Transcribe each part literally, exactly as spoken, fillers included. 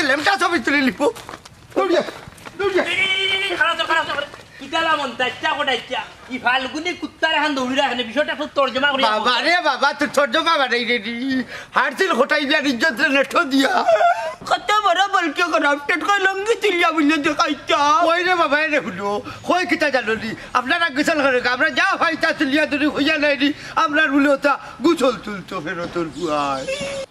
লেমটা ছবি তুলি লিপু। দৌড়িয়া, দৌড়িয়া। এই, এই, এই, এই, খাড়া তো, খাড়া তো, খাড়া। কিতালা মন তাইচ্ছা, কোটাইচ্ছা। ই ফাল্গুনি কুত্তার এখন দৌড়ি রাখে না, বিষয়টা তো তর্জমা করি বাবা রে বাবা, তুই তর্জমা বানাই রে নি। হারছিল কোটাই বিয়ার ইজ্জত রে নেঠো দিয়া। কত বড় বলকে করাপ্টেড, কয় লঙ্গি তুলিয়া বুলে দেখাইতা। ওই রে বাবা, এরে হুনো। কই কিতা জানো নি? আপনারা গোসল করে, আমরা যা হয় তা তুলিয়া ধরি হইয়া নাই নি। আমরার বুলে ওটা গোসল তুলতো ফেরতর বুয়ায়।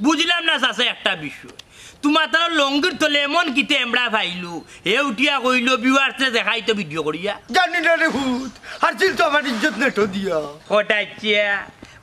বুঝলাম না চাচা একটা বিষয়। তুমার তার লঙ্গির তলে এমন কিতে এমড়া পাইলু, হে উঠিয়া কইলো, "ভিউয়ার্সরে দেখাই তো ভিডিও করিয়া।" জানি না রে ভূত, হারছিল তো আমার ইজ্জত নেঠো দিয়া। কোটাইচ্ছা,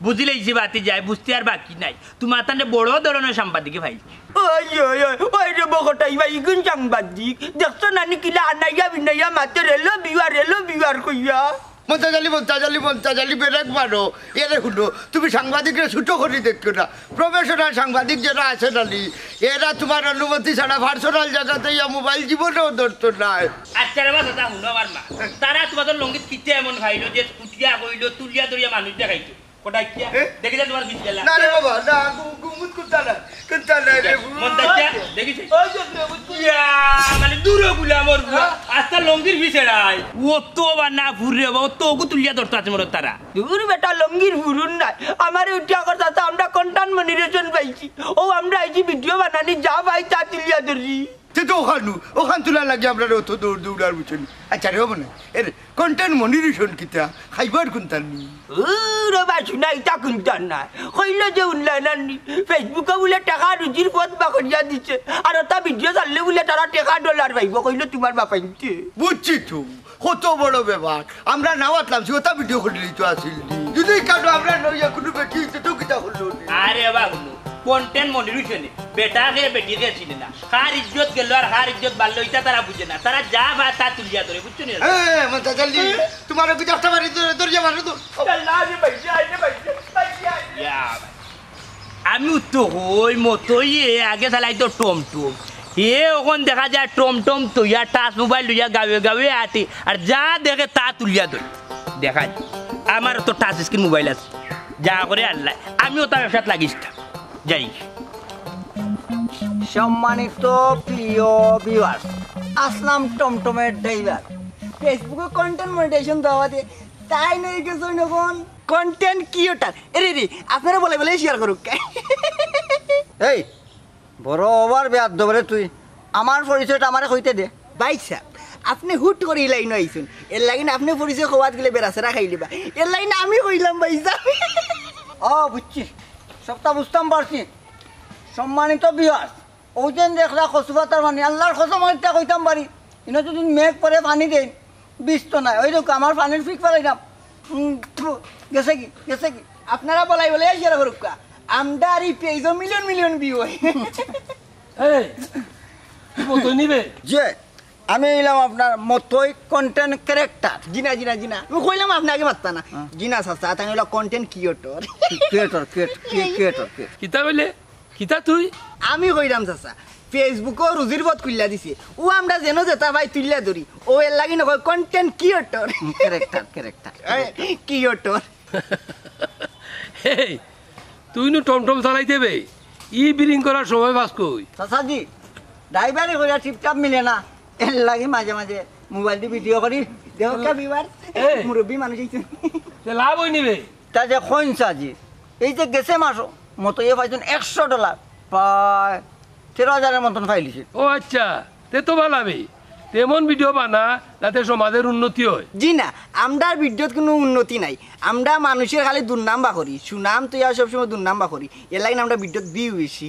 বুঝিলাইছি বাতি যায়, বুঝতে আর বাকি নাই। তুমার তানে বড় ধরনের সাংবাদিকে পাইছি। ওই, ওই, ওই, ওই রে বকটাই ভাই, ইগুন সাংবাদিক। দেখছো নানি কিলা আনাইয়া বিনাইয়া মাতের এলো ভিউয়ার, এলো ভিউয়ার কইয়া। মন্তাজ আলী, মন্তাজ আলী, মন্তাজ আলী, ব্রেক মারো। এরে হুনো, তুমি সাংবাদিকরে ছোট করি দেখো না। প্রফেশনাল সাংবাদিক যারা আছে নানি, এরা তুমার অনুমতি ছাড়া পার্সোনাল জাগাত ইয়া মোবাইল জীবনেও ধরতো নায়। আচ্ছা রে বাবা, দাদা, হুনো আমার মা। তারা তুমার লঙ্গিত কিতে এমন পাইলো যে উঠিয়া কইলো, তুলিয়া ধরিয়া মানুষ দেখাইতো? কোটাইচ্ছা? এ? দেখি যা তুমার পিছে গেলা। না রে বাবা, না, গু-, গুমুত কুত্তা না, কুত্তা না রে, গু-, মন্তাজ আলী, দেখিস? ওই যে, ওই যে, ইয়া, মানে দূরে গুলা আমার গুলা। হ্যাঁ? আস্তা লঙ্গির পিছে নাই। ও তো বাবা না ফুরে বাবা, ও তো ওগু তুলিয়া ধরতো আছে মরত তারা। দূর বেটা, লঙ্গির ফুরুন নাই। আমারে উঠিয়া কর, চাচা, আমরা কন্টেন্ট মনিটাইজেশন পাইছি। ও আমরা আইছি ভিডিও বানানি, যা পাই তা তুলিয়া ধরি। তে তো ওখানু, ওখান তুলার লাগি আমরা অত দৌড় দৌড়ার বুঝছো নি। আচ্ছা রে, ও মনে, এরে, কন্টেন্ট মনিটাইজেশন কিতা? খাইবার কুন্তা নি? ও রে বা, শুনা, ইতা কুন্তা নাই। কইলো যে উন্নয়ন আননি। Facebook-এ বুলে টেকা রুজির পথ বার করিয়া দিছে। আর ওটা ভিডিও ছাড়লে বুলে তারা টেকা ডলার পাইবো। কইলো তুমার বাপ আনতে। বুঝছি তো, কত বড় ব্যাপার। আমরা না মাতলাম, সে ওটা ভিডিও করিলেই তো আসিল নি। যদি কারো আমরা নইয়া কোনো বেটি হইতে তো কিতা করলো নি? আরে বাবু, কন্টেন্ট মনিটাইজেশনে বেটাকে বেটিকে চিনে না। কার ইজ্জত গেল আর কার ইজ্জত বাড়লো, ইটা তারা বুঝে না। তারা যা বা তা তুলিয়া ধরে, বুঝছো নি? হ্যাঁ, মন্তাজ আলী, তুমার ওকে দশটা বাড়ি ধরে, ধরে যা মারো তো। না রে ভাই, যা রে ভাই, যা, ভাই, যা। ইয়া ভাই। আমি তো কই মতই এ আগে চালাইতো টমটম। হে অখন দেখা যায় টমটম থইয়া টাচ মোবাইল লইয়া গাঁওয়ে গাঁওয়ে আটে। আর যা দেখে তা তুলিয়া ধরে। দেখা যায়। আমারও তো টাচ স্ক্রিন মোবাইল আছে। যা করে আল্লায়। আমিও তার ব্যবসাত লাগিস না। যাই। সম্মানিত প্রিয় ভিউয়ার্স, আসলাম টমটমের ড্রাইভার। Facebook-এ কন্টেন্ট মনিটাইজেশন দেওয়া দিয়ে তাই নেই কিছু অখন কন্টেন্ট ক্রিয়েটার। এরে রে, আপনারা বলে বলে শেয়ার করুক। এই, বড় ওভার বেয়াদব রে তুই। আমার পরিচয়টা আমারে কইতে দে। ভাই সাব, আপনে হুট করি ই লাইনো আইছইন। এর লাগি না আপনে পরিচয় কওয়াত গেলে বেড়াছেড়া খাইলিবা। এর লাগি না আমি কইলাম ভাই সাব। ও, বুঝছি। সবটা বুঝতাম পারছি। সম্মানিত ভিউয়ার্স, অউ যেন দেখরা কচু পাতার পানি, আল্লার কসম একটা কইতাম পারি, ইনো যদি মেঘ পড়ে পানি দেইন, বৃষ্টি নাই, ওই দেখো আমার পানির ফিক ফালাইলাম। উম, থু, গেছে কি, গেছে কি? আপনারা বলাই বলাই শেয়ার করুক্কা। আমরার ই পেজও মিলিয়ন মিলিয়ন ভিউ হয়। এই, তুই মতই নিবে? যে, আমি অইলাম আপনার মতই কন্টেন্ট ক্রিয়েটার। জি না, জি না, জি না। আমি কইলাম আপনে আগে মাততা না। হ্যাঁ। জি না, চাচা, তাই অইলা কন্টেন্ট ক্রিয়েটর। ক্রিয়েটর, ক্রিয়েট-, ক্রি-, ক্রিয়েটর, ক্রিয়েট। কিতা কইলে? কিতা তুই? আমি কইরাম চাচা, Facebook-ও রুজির পথ খুলিয়া দিছে। ও আমরা যেন যেতা পাই তুলিয়া ধরি। ও এর লাগি না কয় content creator। হুম, character, character। এ, creator। এই, তুই নু টমটম চালাইতে বে? ই বিরিং করার সময় পাস কই? চাচাজি, ড্রাইভারি করিয়া টিপটাপ মিলে না। এর লাগি মাঝে মাঝে মোবাইল দি ভিডিও করি। দেখো কা ভিউয়ার, এই। মুরব্বি মানুষ অইছে। তে লাভ অইনি বে? তা যে কইন চাচি, এই যে গেছে মাসো মতইয়ে পাইছইন একশো ডলার, প্রায় তেরো হাজারের মতন পাইলিছে। ও আচ্ছা, তে তো ভালা বে। তে এমন ভিডিও বানা যাতে সমাজের উন্নতি হয়। জি না, আমরার ভিডিওত কুনু উন্নতি নাই। আমরা মানুষের খালি দুর্নাম বার করি, সুনাম থইয়া সবসময় দুর্নাম বার করি। এর লাগি আমরা ভিডিওত ভিউ বেশি।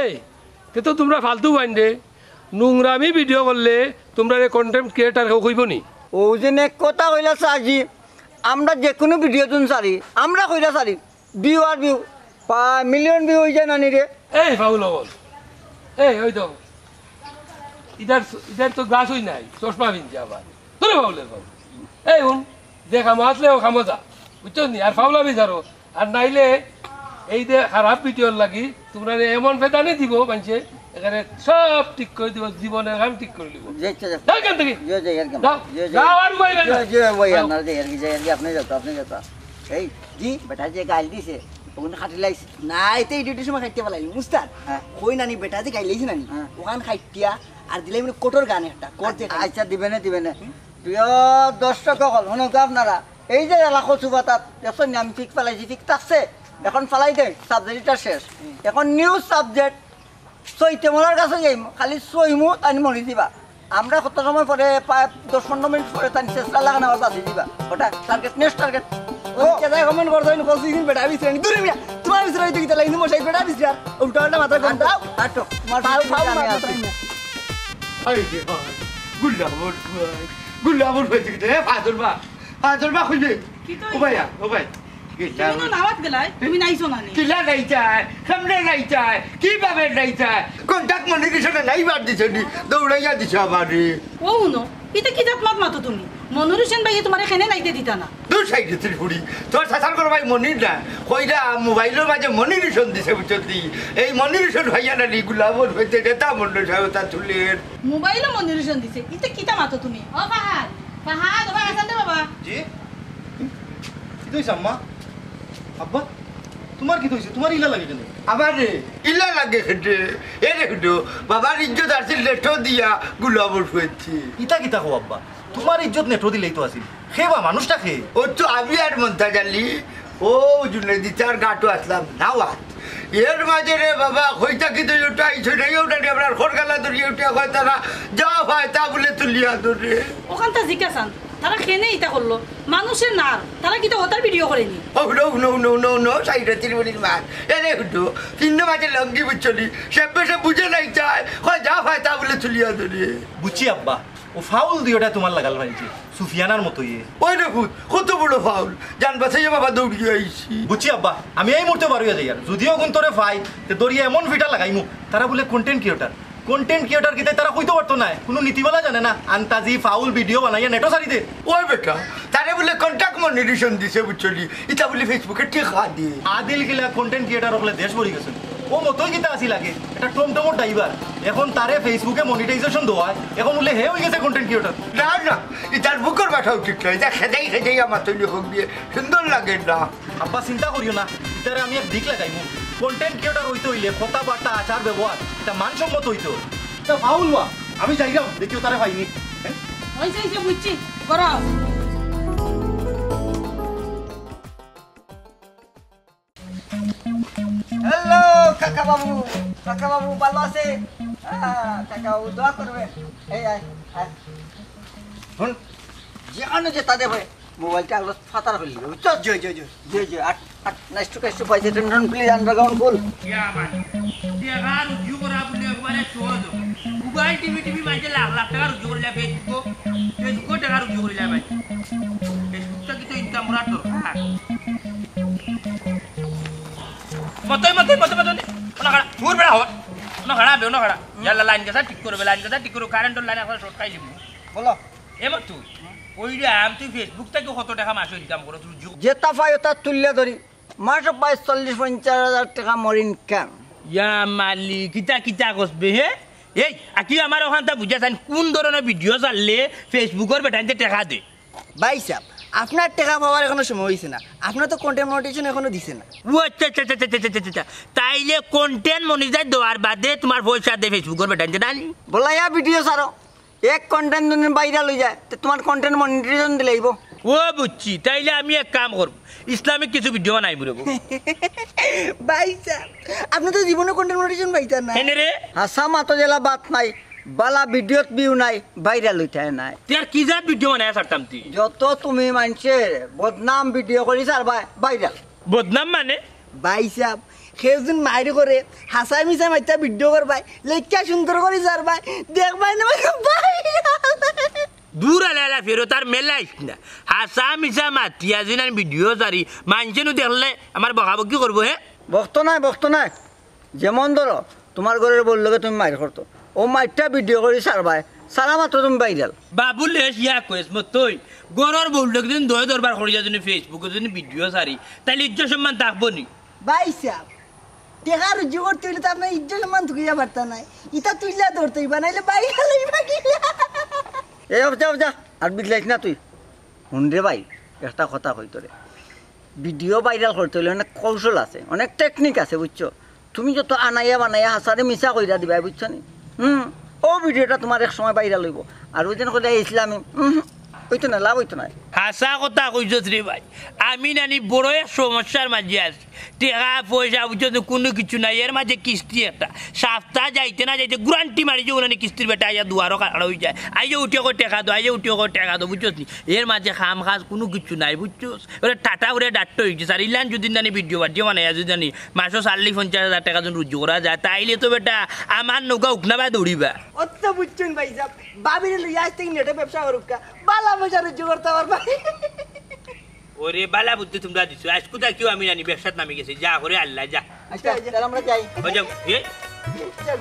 এই, তে তো তুমরা ফালতু বাইন রে। নোংরামি ভিডিও করলে তুমরারে content creator কেউ কইবো নি? অউ যে নেক কথা কইলা চাচি, আমরা যেকুনু ভিডিও তুন ছাড়ি, আমরা কইরা ছাড়ি, ভিউ আর ভিউ, প্রায় মিলিয়ন ভিউ অই যায় না নি রে? এই ফাউল অকল। এই, ওই তো। ইদার, ইদার তো গ্লাস অই নাই, চশমা পিনছে আবার। ধরে ফাউলের ফাউল। এই হুন, যে কামো আছলে অউ কামো যা। বুঝছস নি? আর ফাউলামি ছাড়ো। আর নাইলে এই যে খারাপ ভিডিওর লাগি তুমরারে এমন ফেদানি দিব মানষে, এখানে সব ঠিক করি দিব, জীবনের কাম ঠিক করি দিব। জি, আচ্ছা, আচ্ছা। যাও এখান থাকি। জি, জি, একদম। যাও। জি, জি। যাও আর বইবেন না। জি, জি, ভাই, যাও। আপনারা যাই আর কি, যাই আর কি, আপনি যাও, আপনি যাও। এই, জি? বেটা যে গাইল দিছে, ওখানে খাটি লাইছে। না, এতে ইডিটের সময় খাইতে পারলাই, মুস্তাদ। হ্যাঁ। কই নানি, বেটা যে গাইল দিছে নানি, হ্যাঁ। ওখান খাইটিয়া আর দিলাই মানে কোটর গান একটা, কোট যে আচ্ছা, দিবে না, দিবে না। প্রিয় দর্শক সকল, শুনুন তো আপনারা, এই যে এলা কচু পাতাত, দেখছেন নি আমি ফিক ফালাইছি, ফিক থাকছে, এখন ফালাই দেয়, সাবজেক্টটা শেষ। এখন নিউ সাবজেক্ট, সইতে মরার কাছে যাইমু, খালি সইমু, তানি মরি দিবা। আমরা কত সময় পরে, প্রায় দশ পনেরো মিনিট পরে তানি শেষ লাগান আবার বাঁচি দিবা। ওটা টার্গেট, নেক্সট টার্গেট। ও। কেদায় কমেন্ট করছো, আমি কইছি দিন বেটা বিছরানি। দূরে মিয়া, তোমার বিছরানি তো কিতা লাগি, মশাই বেটা বিছরা। উল্টা পাল্টা মাথা কম দাও। আটো। তোমার ফাউ, ফাউ, আমি মাথা আছি। কম দাও। আরে রে ভাই, গুল্লা বড় ভাই, গুল্লা বড় হয়েছে কিতা? এ, ফাদর মা, ফাদর মা কইলে। কি তো ও ভাই, ও ভাই। তুমি তো নাওয়াত গেলায়, তুমি নাইছো না নি? কিলা নাইতায়, সামনে নাইতায়, কিভাবে নাইতায়? কন্টাক্ট মনির পিছনে নাই বার দিছে নি, দৌড়াইয়া দিছে আমারে। ও হুনো, ইতা কি জাত মাত মাতো তুমি? মনির হোসেন ভাইয়ে তোমারে কেনে নাইতে দিতা না? দূর সাইডে তুই ফুড়ি, তোর চাচার ঘর ভাই মনির না, কইরা মোবাইলর মাঝে মনির হোসেন দিছে বুঝছস নি? এই মনির হোসেন ভাইয়া না নি, গুলাবর হইতে যেতা মন্ডল সাহেব তা তুলের। মোবাইলও মনির হোসেন দিছে, ইতা কিতা মাতো তুমি? ও ফাহাদ, ফাহাদ, ও ভাই আসান দে বাবা। জি? কিতা হইছে আম্মা? আব্বা, তোমার কিতা হইছে? তোমার ইলা লাগে কেনে? আমারে ইলা লাগে কেনে? এরে হুনো, বাবার ইজ্জত আছিল নেটো দিয়া গুলাবর হয়েছে। ইতা কিতা কও আব্বা? তোমার ইজ্জত নেটো দিলেই তো আছিল। খে বা মানুষটা খে? ও তো আমি আর মন্তাজ আলী, ও জুনেদি চার গাটো আসলাম নাওয়াত। এর মাঝে রে বাবা, কইতা কি তুই উঠাই ছড়াই উঠানি আপনার খরগালা ধরিয়ে উঠিয়া কয় তারা যা পায় তা বলে তুলিয়া ধরে। ওখানটা জিজ্ঞাসান, তারা কেনে ইতা করলো? মানুষের নার, তারা কিতা ওটার ভিডিও করেনি? ও হুনো, হুনো, হুনো, হুনো, হুনো, সাইডে তিরমুনির মার। এরে হুনো, তিন মাঝে লঙ্গি বুঝছো নি? সে বেশে বুঝে নাই চায়, কয় যা পায় তা বলে তুলিয়া ধরে। বুঝছি আব্বা, ও ফাউল দিওটা তোমার লাগাল পাইছে, সুফিয়ানার মতো ইয়ে। ওই রে ভূত, কত বড় ফাউল। জান বাঁচাইয়া বাবা দৌড়িয়ে আইছি। বুঝছি আব্বা, আমি এই মুহূর্তে বারইয়া যাইয়ার। যদিও গুন তোরে পাই, তে দরিয়া এমন ফিটা লাগাইমু, তারা বলে কন্টেন্ট ক্রিয়েটার। কন্টেন্ট ক্রিয়েটার কিতা তারা কইতে পারতো না, কোনো নীতিমালা জানে না, আন্তাজি ফাউল ভিডিও বানাইয়া নেটো ছাড়ি দে। ওই বেটা, তারে বলে কন্টাক্ট মনিটেশন দিছে বুঝছো নি, ইতা বলে ফেসবুকে টেকা দে। আদিল কিলা কন্টেন্ট ক্রিয়েটার হকলে দেশ ভরি গেছে। ও মতই কিতা আছিল আগে, এটা টমটমর ড্রাইভার। এখন তারে ফেসবুকে মনিটাইজেশন দেওয়ায়, এখন বলে হে হয়ে গেছে কন্টেন্ট ক্রিয়েটার। না, না, ইতার বুকর বাসাও ঠিক না, ইতা খেদাই খেদাই আমার তৈরি হোক দিয়ে সুন্দর লাগে না। আব্বা চিন্তা করিও না, ইতারে আমি এক দিক লাগাইমু। কন্টেন্ট ক্রিয়েটার হইতে হইলে কথাবার্তা, আচার ব্যবহার, এটা মানসম্মত হইতো। তা ফাউল ওয়া, আমি যাইলাম, দেখিও তারে পাইনি। হ্যাঁ? হইছে, হইছে, বুঝছি, করো। হ্যালো, কাকা বাবু। কাকা বাবু, ভালো আছে? আহ, কাকা বাবু, দোয়া করবে। এই আয়, আয়। হুন, যে আনো যে তাদের ভাই, মোবাইলটা আলো ফাতার হইলি, বুঝছো? জি, জি, জি। জি, জি, আট, আট, নাইস টু, নাইস টু, পয়সা টেনশন, প্লিজ, আন্ডারগ্রাউন্ড ফুল। ইয়া মানে, টেকা রুজি করা বলে একবারে সহজ। মোবাইল টিভি টিভি মাঝে লাখ লাখ টাকা রুজি করলে Facebook, Facebook টাকা রুজি করলে ভাই। Facebook টা কি তো ইনকাম করার দরকার? মতই, মতই, মতই, মতই, মতই। ওনা খাড়া, দূর বেড়া হট। ওনা খাড়া, বে, ওনা খাড়া। ইয়াল্লা, লাইন গেছা ঠিক করবে, লাইন গেছা ঠিক করবে, কারেন্টর লাইন এখন শর্ট খাই দিব। বলো। এ মতই, ওই রে, আম তুই Facebook থেকে কত টাকা মাসে ইনকাম করো, তুই যুগ যেটা পাই ওটা তুললে ধরি। মাসে পাই চল্লিশ পঞ্চাশ হাজার টাকা মোর ইনকাম। ইয়া মালি, কিতা কিতা কসবে, হে? এই, আকি আমার ওখানটা বুঝা চাইন, কোন ধরনের ভিডিও ছাড়লে Facebookর বেটাইনতে টাকা দে? ভাই সাহেব, আপনার টাকা পাওয়ার এখনো সময় হইছে না, আপনার তো কন্টেন্ট মনিটাইজেশন এখনো দিছে না। ও আচ্ছা, আচ্ছা, আচ্ছা। তাইলে কন্টেন্ট মনিটাইজ দেওয়ার বাদে তোমার পয়সা দে Facebookর বেটাইনতে নানি? বলাইয়া ভিডিও ছাড়ো, এক কন্টেন্ট যদি ভাইরাল হয়ে যায়, তো তোমার কন্টেন্ট মনিটাইজেশন দিলে আইবো। ও বুঝছি, তাইলে আমি এক কাম করব, ইসলামিক কিছু ভিডিও বানাইব রে। ভাই সাহেব, আপনি তো জীবনে কন্টেন্ট মনিটাইজেশন পাইতেন না। হেনে রে? হাসা মাতো জেলা বাত নাই, বালা ভিডিওত ভিউ নাই, ভাইরাল হইতে নাই। তে আর কি জাত ভিডিও বানাই ছাড়তাম তুই? যত তুমি মানষের বদনাম ভিডিও করি ছাড়বায়, ভাইরাল। বদনাম মানে? ভাই সাহেব, কেউ যদি মাইর করে, হাসা মিছা মাইতা ভিডিও করবায়, লেখা সুন্দর করি ছাড়বায়, দেখবায় না ভাই। দূর আলে আলা ফেরত আর মেলাইস না। হাসা মিছা মাতিয়া যদি আমি ভিডিও ছাড়ি, মানষে নু দেখলে আমার বকাবকি করবো, হে? বকতো নাই, বকতো নাই। যেমন ধরো, তোমার ঘরের বউর লগে তুমি মাইর করতো, ও মাইরটা ভিডিও করি ছাড়বায়, ছাড়া মাত্র তুমি ভাইরাল। বাবু লেশ ইয়া কইস মতই, ঘরর বউর লগে যদি দয় দরবার করিয়া যদি Facebook-এ যদি ভিডিও ছাড়ি, তাইলে ইজ্জত সম্মান থাকবো নি? ভাই সাহেব, টেকা রুজি করতে হইলে তো আপনার ইজ্জত সম্মান তুকিয়া পারতা নাই, ইটা তুইলা ধরতে হইবা, নাইলে ভাইরাল হইবা কিলা? এই, অফ যা, অফ যা, আর বিদলাইস না তুই। হুন রে ভাই, একটা কথা কই তোরে। ভিডিও ভাইরাল করতে অইলে অনেক কৌশল আছে, অনেক টেকনিক আছে, বুঝছো? তুমি যত আনাইয়া বানাইয়া হাছারে মিছা কইরা দিবায়, বুঝছো নি? হুম, অউ ভিডিওটা তুমার এক সময় ভাইরাল অইবো। আর অউ যেন কইলা ইসলামী, হুম, অইতো নায়, লাভ অইতো নায়। হাছা কথা কইছস রে ভাই, আমি নানি বড় এক সমস্যার মাঝে আছি। টেকা পয়সা বুঝছস নি, কুনু কিচ্ছু নাই। এর মাঝে কিস্তি একটা, সাপ্তা যাইতে না যাইতে গুরান্টি মারি যে উনানি কিস্তির বেটা আইয়া দুয়ারো খাড়া অইযায়, আইয়া উঠিয়া কয় টেকা দেও, আইয়া উঠিয়া কয় টেকা দেও, বুঝছস নি? এর মাঝে কাম কাজ কুনু কিচ্ছু নাই, বুঝছস? ওরে টাটা ওরে ডাট্ট অইগেছে। আর ইলান যুদি নানি ভিডিও বাটিও বানাইয়া যুদি নানি মাসো চাল্লিশ পঞ্চাশ হাজার টেকা যুদি রুজি করা যায়, তাইলে তো বেটা আমার নৌকা উকনা বায় দৌড়িবা। অত বুঝছইন ভাইসাব, ভাবিরে লইয়া আইজ থাকি নেটে ব্যবসা করুক্কা, বালা পয়সা রুজি করতা পারবা। ওরে বালা বুদ্ধি তুমরা দিছো, আইজকু থাকিও আমি নানি ব্যবসাত নামি গেছি, যা করে আল্লাহ যা। আচ্ছা, তাহলে আমরা যাই। ওই যাও, এ? চল।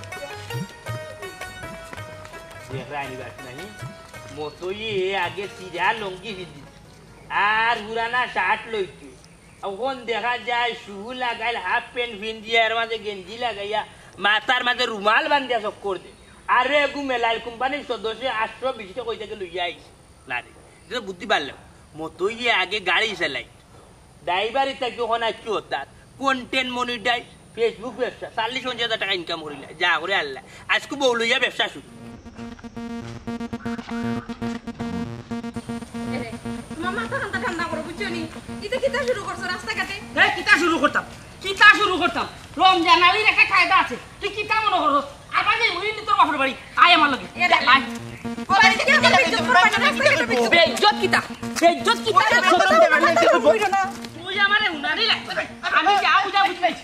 দেখরা আনি বাস নাহি, মতই আগে সিরা লুঙ্গি পিন্দি আর পুরানা শার্ট লইছে। অখন দেখা যায় শু লাগাইল, হাফ প্যান্ট পিন্দিয়া, এর মাঝে গেঞ্জি লাগাইয়া, মাথার মাঝে রুমাল বান্ধিয়া চক্কর দে। আরে এগু মেলাইল কোম্পানির সদস্য আটশো বিশ টেকা কই থাকি লইয়া আইছে। না রে, এটা বুদ্ধি পারলাম। মতই আগে গাড়ি চালাই, ড্রাইভারি থাকি অখন আইছি অতাত, কন্টেন্ট মনিটাইজ, Facebook ব্যবসা, চাল্লিশ পঞ্চাশ হাজার টেকা ইনকাম করিলা, যা করে আল্লাহ। আইজকু বউ লইয়া ব্যবসা শুরু। এরে, তুমার মাথা ঠান্ডা ঠান্ডা করো, বুঝছো নি? ইতা কিতা শুরু করছো রাস্তাঘাটে? এ, কিতা শুরু করতাম? কিতা শুরু করতাম? রমজান আলীর একটা কায়দা আছে। তুই কিতা মনে করো? আবার যাইবো নি তোর বাপর বাড়ি? আয় আমার লগে। এরে, আয়। বাড়ি থেকে আমার বেইজ্জত করবা না, রাস্তাঘাটে বেইজ্জত। বেইজ্জত কিতা? বেইজ্জত কিতা? তুই আমারে হুনানি লাগবে। আমি যা বুঝা বুঝি পাইছি।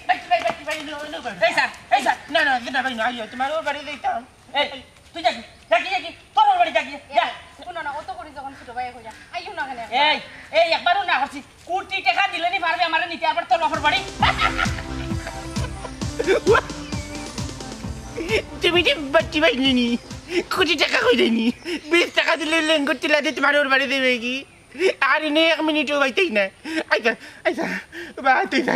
এই স্যার, এই স্যার। না, না, না, ভাই, না, আইও, তোমার ওর বাড়ি যাইতাম। এই, তুই যাবি, যাবি, যাবি, তোর ওর বাড়ি যাবি, যা। হুনো না, অত করি যখন ছোট ভাই কইরা, আইও না কেনে? এই, এই, একবারও না করছি। কোটি টেকা দিলে নি পারবে আমারে নিতে, আবার তোর বাপর বাড়ি। তুমি যে বাচ্চি ভাই নিনি, কোটি টেকা কই দেনি, বিশ টেকা দিলে লেঙ্গুর তুলা দিয়ে তোমার ওর বাড়ি দেবে কি? আর ইনে এক মিনিটও বাইতেই না। আইসা, আইসা, বাইতেই না।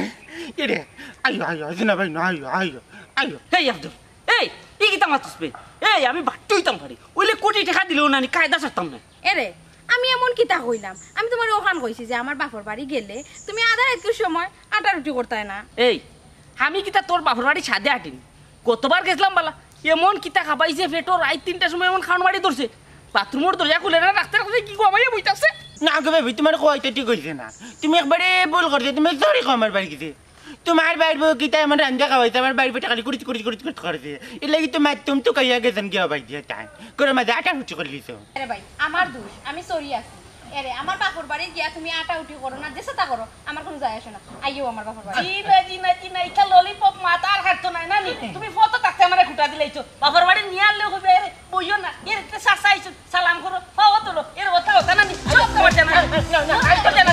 এরে, আইও, আইও, আইসা না ভাই, না, আইও, আইও, আইও। এই আব্দুল, এই, ই কিতা মাতস বে? এই, আমি বাট্টু অইতাম পারি। অইলে কোটি টেকা দিলেও না, আমি কায়দা ছাড়তাম না। এরে, আমি এমন কিতা কইলাম? আমি তুমারে অখান কইছি যে আমার বাপর বাড়ি গেলে তুমি আধা রাইতকুর সময় আটা রুটি করতায় না। এই, আমি কিতা তোর বাপর বাড়ি সাদে আটিনি? গতবার গেছলাম বালা, এমন কিতা খাবাইছে পেটো, রাইত তিনটার সময় এমন খাওন মারি ধরছে। বাথরুমর দরজা খুলে না, রাখতে রাখতে কি ঘুমাইয়া বইতাছে। না গো বেবি, তোমার কইতে ঠিক অইছে না। তুমি একবারে ভুল করছো, তুমি সরি কও আমার বাড়ি গেছে। তোমার বাইর বউ কিতা এমন রান্ধা খাওয়াইছে, আমার বাইর বেটা খালি কুড়িত, কুড়িত, কুড়িত, কুড়িত করছে। এর লাগি তো মারতুম তো কইয়া গেছেন গিয়া ভাই দিয়া টাইম। করে মাঝে আটা রুটি করে দিছো। আরে ভাই, আমার দোষ, আমি সরি আছি। এরে, আমার বাপর বাড়ি গিয়া তুমি আটা উঠি করো না, যেসা তা করো, আমার কুনু যায় আসে না। আইও আমার বাপর বাড়ি। জি না, জি না, জি না, ইটা ললিপপ মাথা আর খাইতো নাই না নি? তুমি ফটো থাকতে আমারে খুঁটা দিলাইছো। বাপর বাড়ি নিয়া আনলেও কইবে, এরে, বইও না, এরে, তে চাচা আইছো। সালাম করো, পাও তুলো, এর কথা কথা না নি, সব তোমার জানা। না, না, না, আমি তো জানা।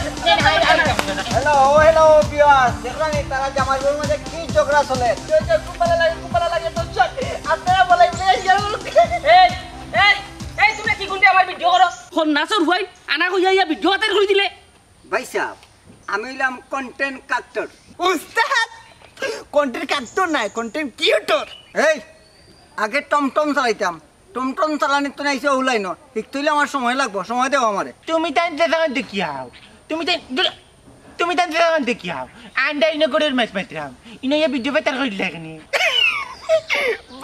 হ্যালো, হ্যালো, ভিউয়ার্স, দেখলাম এই তারা জামাই বউর মাঝে কি ঝগড়া চলে। জয় জয়, খুব ভালা লাগে, খুব ভালা লাগে, দর্শক। আপনারা বলে, বলে, এই, এই, এই, এই, তুমি কি গুন্ডে আমার ভিডিও করো? হন না, সর ভাই, আনা কইয়া ইয়া ভিডিও আতের করে দিলে। ভাই সাহেব, আমি অইলাম কন্টেন্ট কাক্টর। উস্তাদ, কন্টেন্ট কাক্টর নায়, কন্টেন্ট কিউটর। এই, আগে টমটম চালাইতাম, টমটম চালানির তো নাইছে অউলাই ন, শিখতে অইলে আমার সময় লাগবো, সময় দেও আমারে। তুমি তাই যেখান দেখি আও, তুমি তাই দূর, তুমি তাই যেখান দেখি আও, আন্ডা ইনো করে মাছ মাত্রাম, ইনো ইয়া ভিডিও বেতার করিলে এখানে।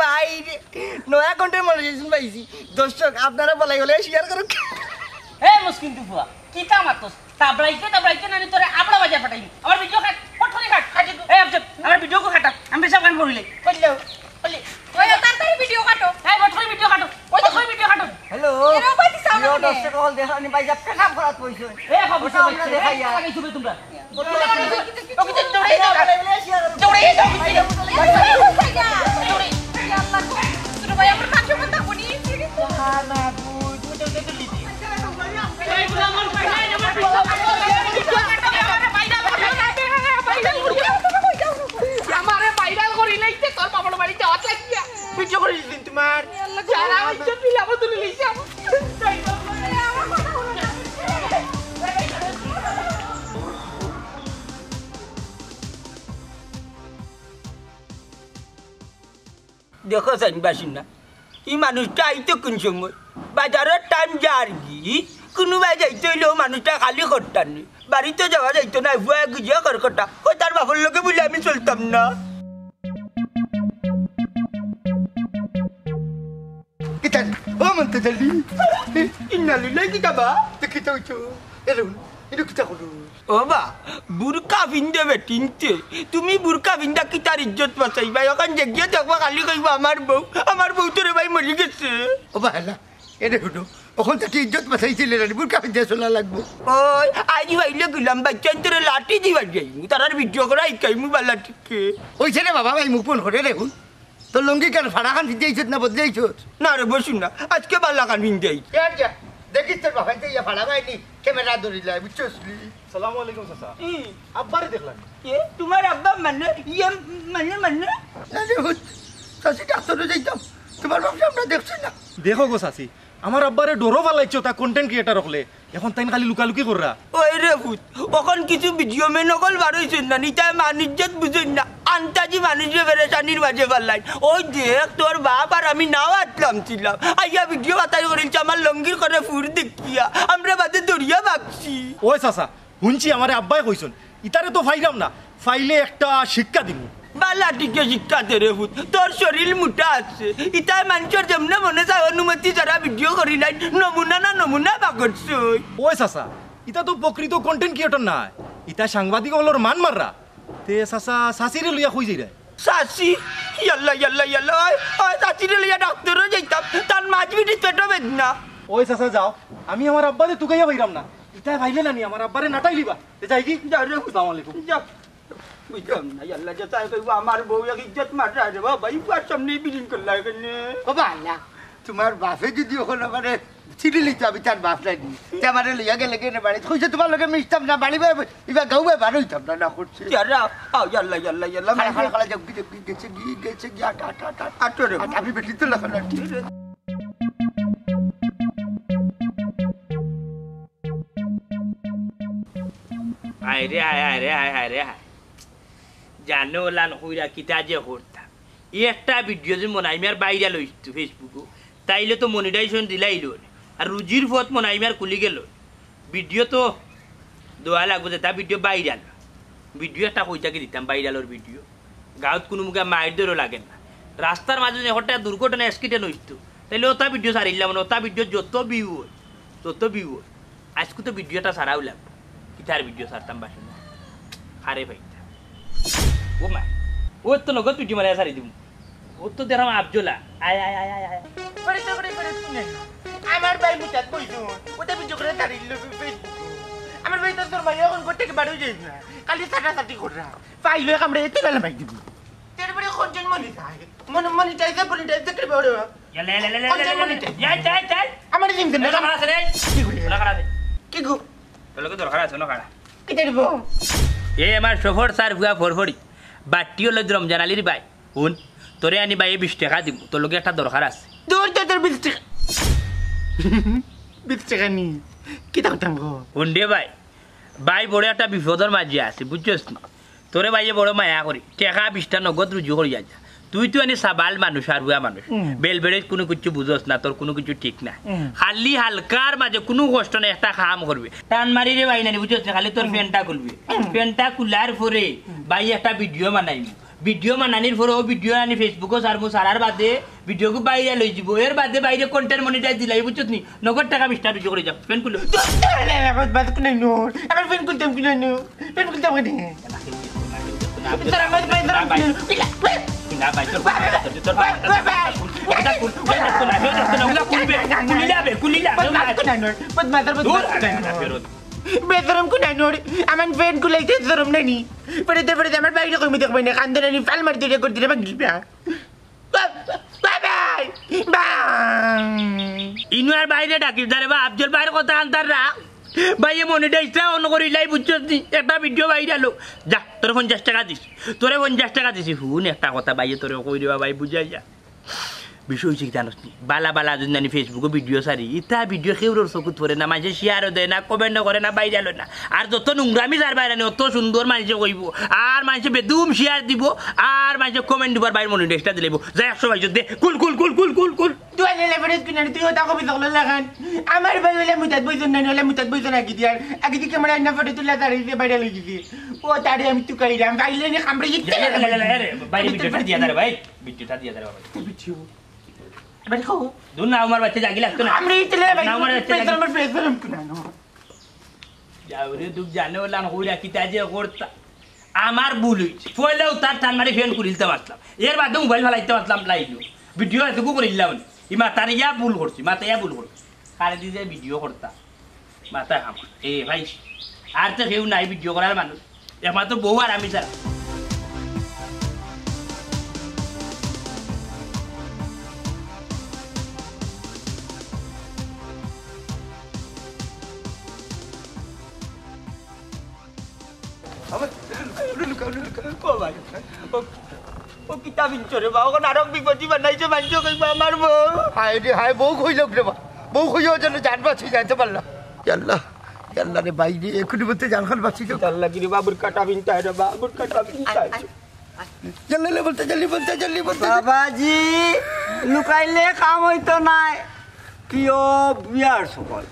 বাইরে, নয়া কন্টেন্ট মনিটাইজেশন পাইছি। দর্শক, আপনারা বলাই বলে শেয়ার করুন। এ মুসকিন তুফুয়া, কিতা মাতস? তাবড়াইতে তাবড়াইতে নানি তোরে আবড়া বাজার পাঠাইনি। আমার ভিডিও কাট, ফট করে কাট। কাটি দে। এই আফজল, আমার ভিডিও কো কাটা। আমি পেশাব খান করিলে। কইলো, কইলে। ওই তাড়াতাড়ি ভিডিও কাটো। এই ফট করে ভিডিও কাটো। ওই তো করে ভিডিও কাটো। হ্যালো। এরাও পাইতে চাও না প্রিয় বলে। দর্শক অকল, দেখলানি ভাই যা পেশাব করাত বইছে। এ, খবর ওটা আমরা সবাই দেখাই দেখে আর। লাগাইছো বে তোমরা। ওকে তো দৌড়ে যাও। দৌড়ে যাও। দৌড়ে যাও। দৌড়ে। আল্লাহ গো। ছোট ভাই, আমার মান সম্মান থাকবো নি? না, না, বুঝ, বুঝ, বুঝ, বুঝ। আমারে ভাইরাল করি লাইতে তোর বাবার বাড়িতে অত লাগিয়া। ভিডিও করে দিন তোমার। যারা ইজ্জত দিলাম তুলে লইছে। দেখো চাইন বাসিন না, ই মানুষটা আইতো কোন সময়? বাজারর টাইম যার কি, কুনুবায় যাইতে অইলে অউ মানুষটা খালি করতা নি। বাড়িত যাওয়া যাইতো না, ভুয়া গুজিয়া কর কথা। কয় তার বাপর লগে বুলে আমি চলতাম না। কিতা রে? ও মন্তে জলদি। ইন্না লিল্লাহি কিতা বা? তে কিতা অইছে? এরে হুন, ইনো কিতা করো? ও বা, বুরকা পিন্দে বেটিন্তে। তুমি বুরকা পিন্দা কিতার ইজ্জত বাঁচাইবা? অখন যে গিয়া দেখবা খালি কইবা আমার বউ, আমার বউ তো রে ভাই মরি গেছে। ও বা হেলা, এরে হুনো, অখন তো ইজ্জত বাঁচাইছিলে রে, বুরকা পিন্দে চলা লাগবো। ওই, আইজ ভাইলে গুলাম বাইচ্চাইন্তরে লাঠি দি বাজাইমু, তারার ভিডিও করা হিকাইমু বালা ঠিকে। অইছে রে বাবা, ভাই মুখ ফোন করে রে হুন। তোর লুঙ্গি কেন ফাড়া খান পিন্দে আইছত না বদলে আইছত? না রে বসু না, আজকে বালা খান পিন্দে আইছি। ইয়ার যা, দেখিস তোর বাবাইতে ইয়া ফাড়া বাইনি, ক্যামেরা ধরিলা, বুঝছস নি? সালামু আলাইকুম চাচা। ই। আব্বারে দেখলাম। এ, তোমার আব্বা মানে, ইয়ে মানে, মানে? আরে হুত, চাচি ডাক্তারও যাইতাম, তোমার বাপরে আমরা দেখছি না। দেখো গো চাচি, আমার আব্বারে ডরও ফালাইছো তা কন্টেন্ট ক্রিয়েটার অকলে। অখন তাইন খালি লুকালুকি কররা। ওই রে পুত, অখন কিছু ভিডিও ম্যান অকল বার অইছইন না, নিতায় মান ইজ্জত বুঝইন না, আন্তাজি মানুষরে পেরেশানির মাঝে ফালাইন। ওই দেখ, তোর বাপ আর আমি নাও আতলাম ছিলাম, আইয়া ভিডিও বাতাই করিলছে আমার লঙ্গির করে ফুর দেখিয়া, আমরা বাদে দরিয়া ভাগছি। ওই চাচা, হুনছি আমারে আব্বায় কইছইন, ইতারে তো ফাইরাম না, ফাইলে একটা শিক্ষা দিমু। বালা ঠিকে শিক্ষা দে রে পুত, তোর শরীর মোটা আছে। ইতায় মানষর যেমনে মনে চায় অনুমতি ছাড়া ভিডিও করিলাইন, নমুনা না নমুনা বাগরছই। ওই চাচা, ইতা তো প্রকৃত কন্টেন্ট ক্রিয়েটর নায়, ইতা সাংবাদিক অকলর মান মাররা। তে চাচা, চাচিরে লইয়া কই যাইরা? চাচি? ইয়াল্লা, ইয়াল্লা, ইয়াল্লা, ওই, ওই চাচিরে লইয়া ডাক্তারও যাইতাম, তার মাঝ মিনিট পেটো বেদনা। ওই চাচা যাও, আমি আমার আব্বারে তুকাইয়া পাইরাম না। ইতায় পাইলে না নি, আমার আব্বারে নাটাইলিবা। তে যাই কি? যাও রে। আসসালামু আলাইকুম। যাও। বুঝলাম না, ইয়াল্লা, যে তাই কইবো, আমার বউ এক ইজ্জত মাররা রে বাবা, ইবার সামনে বিলিং করলা এখানে। ও বালা, তোমার বাপে যদি অখন আমারে চিনি লিতো, আমি তার বাপ নাই নি। তে আমারে লইয়া গেলে কেনে বাড়িত? কইছে তোমার লগে মিশতাম না, বাড়ি বাড়ি, ইবা গাউ বাড়ি বার অইতাম না, না করছে। ইয়ারা, আও, ইয়াল্লা, ইয়াল্লা, ইয়াল্লা, খালা, খালা, খালা, যাও, গি-, গি-, গেছে, গি-, গেছে, গি-, আট, আট, আট, আট। আটো রে। আট, আমি বেটি তো লাগানো, আট। আয় রে আয়, আয় রে আয়, আয় রে আয়। জানো ওলান কইরা কিতা যে করতাম। ই একটা ভিডিও যে মনাইমার বাইরাল অইতো Facebook-ও, তাইলে তো মনিটাইজেশন দিলাইলো। আর রুজির পথ মনাইমার খুলি গেল। ভিডিও তো দেওয়া লাগবো, যেটা ভিডিও বাইরাল। ভিডিও একটা কই থাকি দিতাম, বাইরালর ভিডিও। গাঁওত কুনু মুখে মাইর দরও লাগে না। রাস্তার মাঝে যদি একটা দুর্ঘটনা, অ্যাক্সিডেন্ট অইতো, তাইলে ওটা ভিডিও ছাড়িলাম না, ওটা ভিডিও যত ভিউ অয়, যত ভিউ অয়। আইজকু তো ভিডিওটা ছাড়াও লাগবো। কিতার ভিডিও ছাড়তাম বাসি না। হারে ভাইটা। ও মা, ও তো নগদ ভিডিও মারিয়া ছাড়ি দিমু। ও তো দেখলাম আফজলা। আয়, আয়, আয়, আয়, আয়। পরে তো, পরে, পরে, শুনে না। আমার ভাই মুচাত বইছো। ওটা ভিডিও করে ছাড়িল Facebook-ও। আমার ভাই তো তোর ভাই অখন করতে কি বাড়ি যাইস না। খালি ছাটাছাটি কররা। ফাইল হয়ে কামড়ে এতে বেলা মাই দিবি। তারপরে কোনজন মনিটাইজ? মন-, মনিটাইজে, মনিটাইজে কি বড়? ইয়ালে, ইয়ালে, ইয়ালে, কোনজন ইয়ালে, ইয়ালে। মনিটাইজ? ইয়াই, ইয়াই, ইয়াই। আমার দিন দিন ওরা কারা আছে রে? কি করে? ওরা কারা আছে? কি গো? তোর লগে দরকার আছে, ওরা কারা? কি জানিব? এ আমার সফর স্যার ভুয়া ফরফরি। বাট্টি হলো রমজান আলীর ভাই। হুন, তোরে আনি ভাইয়ে বিশ টাকা দিব। তোর লগে একটা দরকার আছে। দূর তো তোর বিশ টাকা। বিশ টাকা নি। কি দাম দাম গো? হুন রে ভাই। ভাই বড় একটা বিপদর মাঝে আছে, বুঝছস নি? তোরে ভাইয়ে বড় মায়া করি, টেকা বিশটা নগদ রুজু করি যা। তুই তো আনি সাবাল মানুষ আর হুয়া মানুষ, হুম। বেলবেড়ে কোনো কিছু বুঝস না, তোর কোনো কিছু ঠিক না। হুম। খালি হালকার মাঝে কোনো কষ্ট নাই, একটা কাম করবে। টান মারি রে ভাই নানি, বুঝছস না? খালি তোর হুম। প্যান্টটা খুলবে। হুম। প্যান্টটা খুলার পরে হুম। ভাই একটা ভিডিও বানাইমু। ভিডিও বানানির পরে ও ভিডিও আনি Facebook-ও ছাড়মু, ছাড়ার বাদে ভিডিও গু বাইরে লই যাব। এর বাদে ভাইরে কন্টেন্ট মনিটাইজ দিলাই, বুঝছস নি? নগদ টেকা বিশটা রুজু করি যা। প্যান্ট খুলো। তোর ছেলে আমার বাদ কোনাই নোর। আমার প্যান্ট খুলতাম কোনাই নোর। প্যান্ট খুলতাম কোনাই। তোর আমার ভাই, তোর আমার ভাই। না ভাই, তোর ভাই, তোর ভাই, তোর ভাই, তোর ভাই। ওটা খুল, ওটা খুল, ওটা খুল, ওটা খুলবে। খুলিলা বে, খুলিলা। বদমাশ কোনাই নোর। বদমাশ, তোর বদমাশ দূর। কোনাই নোর। বেদরম কোনাই নোর। আমার প্যান্ট খুলাইতে শরম নাই নি। পরে দে, পরে দে, আমার বাইরে কইমি দেখবাই না। কান্দে নানি ফাল মারি দিলে, করে দিলে, ভাঙি দিবা। ইনু আর ভাইরে ডাকিস না রে বা, আফজল ভাইর কথা আনতার না। ভাইয়ে মনিটাইজটা অন করিলাই, বুঝছস নি? একটা ভিডিও বাইরে আলো। যা, তোরে পঞ্চাশ টাকা দিস। তোরে পঞ্চাশ টাকা দিছি। হুন একটা কথা ভাইয়ে তোরে কই রে বা ভাই, বুঝাই যা। বিষয় অইছে কি জানোস নি? বালা বালা যদি আমি Facebook-ও ভিডিও ছাড়ি, ইতা ভিডিও কেউরর চকুত পড়ে না, মানষে শেয়ারও দেয় না, কমেন্টও করে না, ভাইরালও না। আর যত নোংরামি ছাড়বায় না নি, অত সুন্দর মানষে কইবো। আর মানষে বেদুম শেয়ার দিবো, আর মানষে কমেন্ট দিবো, আর ভাইর মনিটাইজটা দিলাইবো। যা একশো বাইশ দে, কুল, কুল, কুল, কুল, কুল, কুল। তুই আইলে লেফারেজ কিনারে, তুই ওটা কবি তকলে লেখান। আমার ভাই অইলে মুতাত বইজন না, অইলে মুতাত বইজন আগে দিয়ার। আগে দি ক্যামেরা আইনা ফটো তুলে তার এই যে ভাইরাল অই গেছে। ও তারে আমি তুকাইরাম, ভাইলে নে কামড়ে গেছে। বাইরে ভিডিওটা দিয়া দে রে ভাই, ভিডিওটা দিয়া দে রে বাবা। তুই বিচ্ছু। এবার খাও। দূর না, আমার বাচ্চা জাগি লাগতো না। আমি ইতলে ভাই, না, আমার বাচ্চা জাগি। আমার ফেস আমার কুনা না। যাও রে, দুঃখ জানে ওলান কইরা কিতা যে করতা। আমার ভুল অইছে। পয়লাও তার টান মারি ফ্যান খুলিলতে পারতাম। এর বাদে মোবাইল ফালাইতে পারতাম লাইলো। ভিডিও এতটুকু করিলাম। ই মাতার ইয়া ভুল করছি, মাতা ইয়া ভুল করছি। কারে দি যে ভিডিও করতা। মাথায় হামা। এ ভাই, আর তো কেউ নাই ভিডিও করার মানুষ। একমাত্র বউ আর আমি ছাড়া। আমার, লুকা, লুকা, লুকা। ও ভাই, ও, ও কিতা বিনছো রে বা? অখন আরো বিপত্তি বানাইছে, মানষে কইবা আমার বউ। হায় রে হায়, বউ কইল রে বা? বউ কইও যেন জান বাঁচি যাইতে পারলাম। ইয়াল্লা, ইয়াল্লা রে ভাই রে, এখনই বলতে জান খান বাঁচি যাও। ইয়াল্লা গিরি বাবুর কাটা বিনতা রে বা, বাবুর কাটা বিনতা। জলদি বলতে, জলদি বলতে, জলদি বলতে। বাবাজি, লুকাইলে কাম অইতো নায়। প্রিয় ভিউয়ার্স সকল,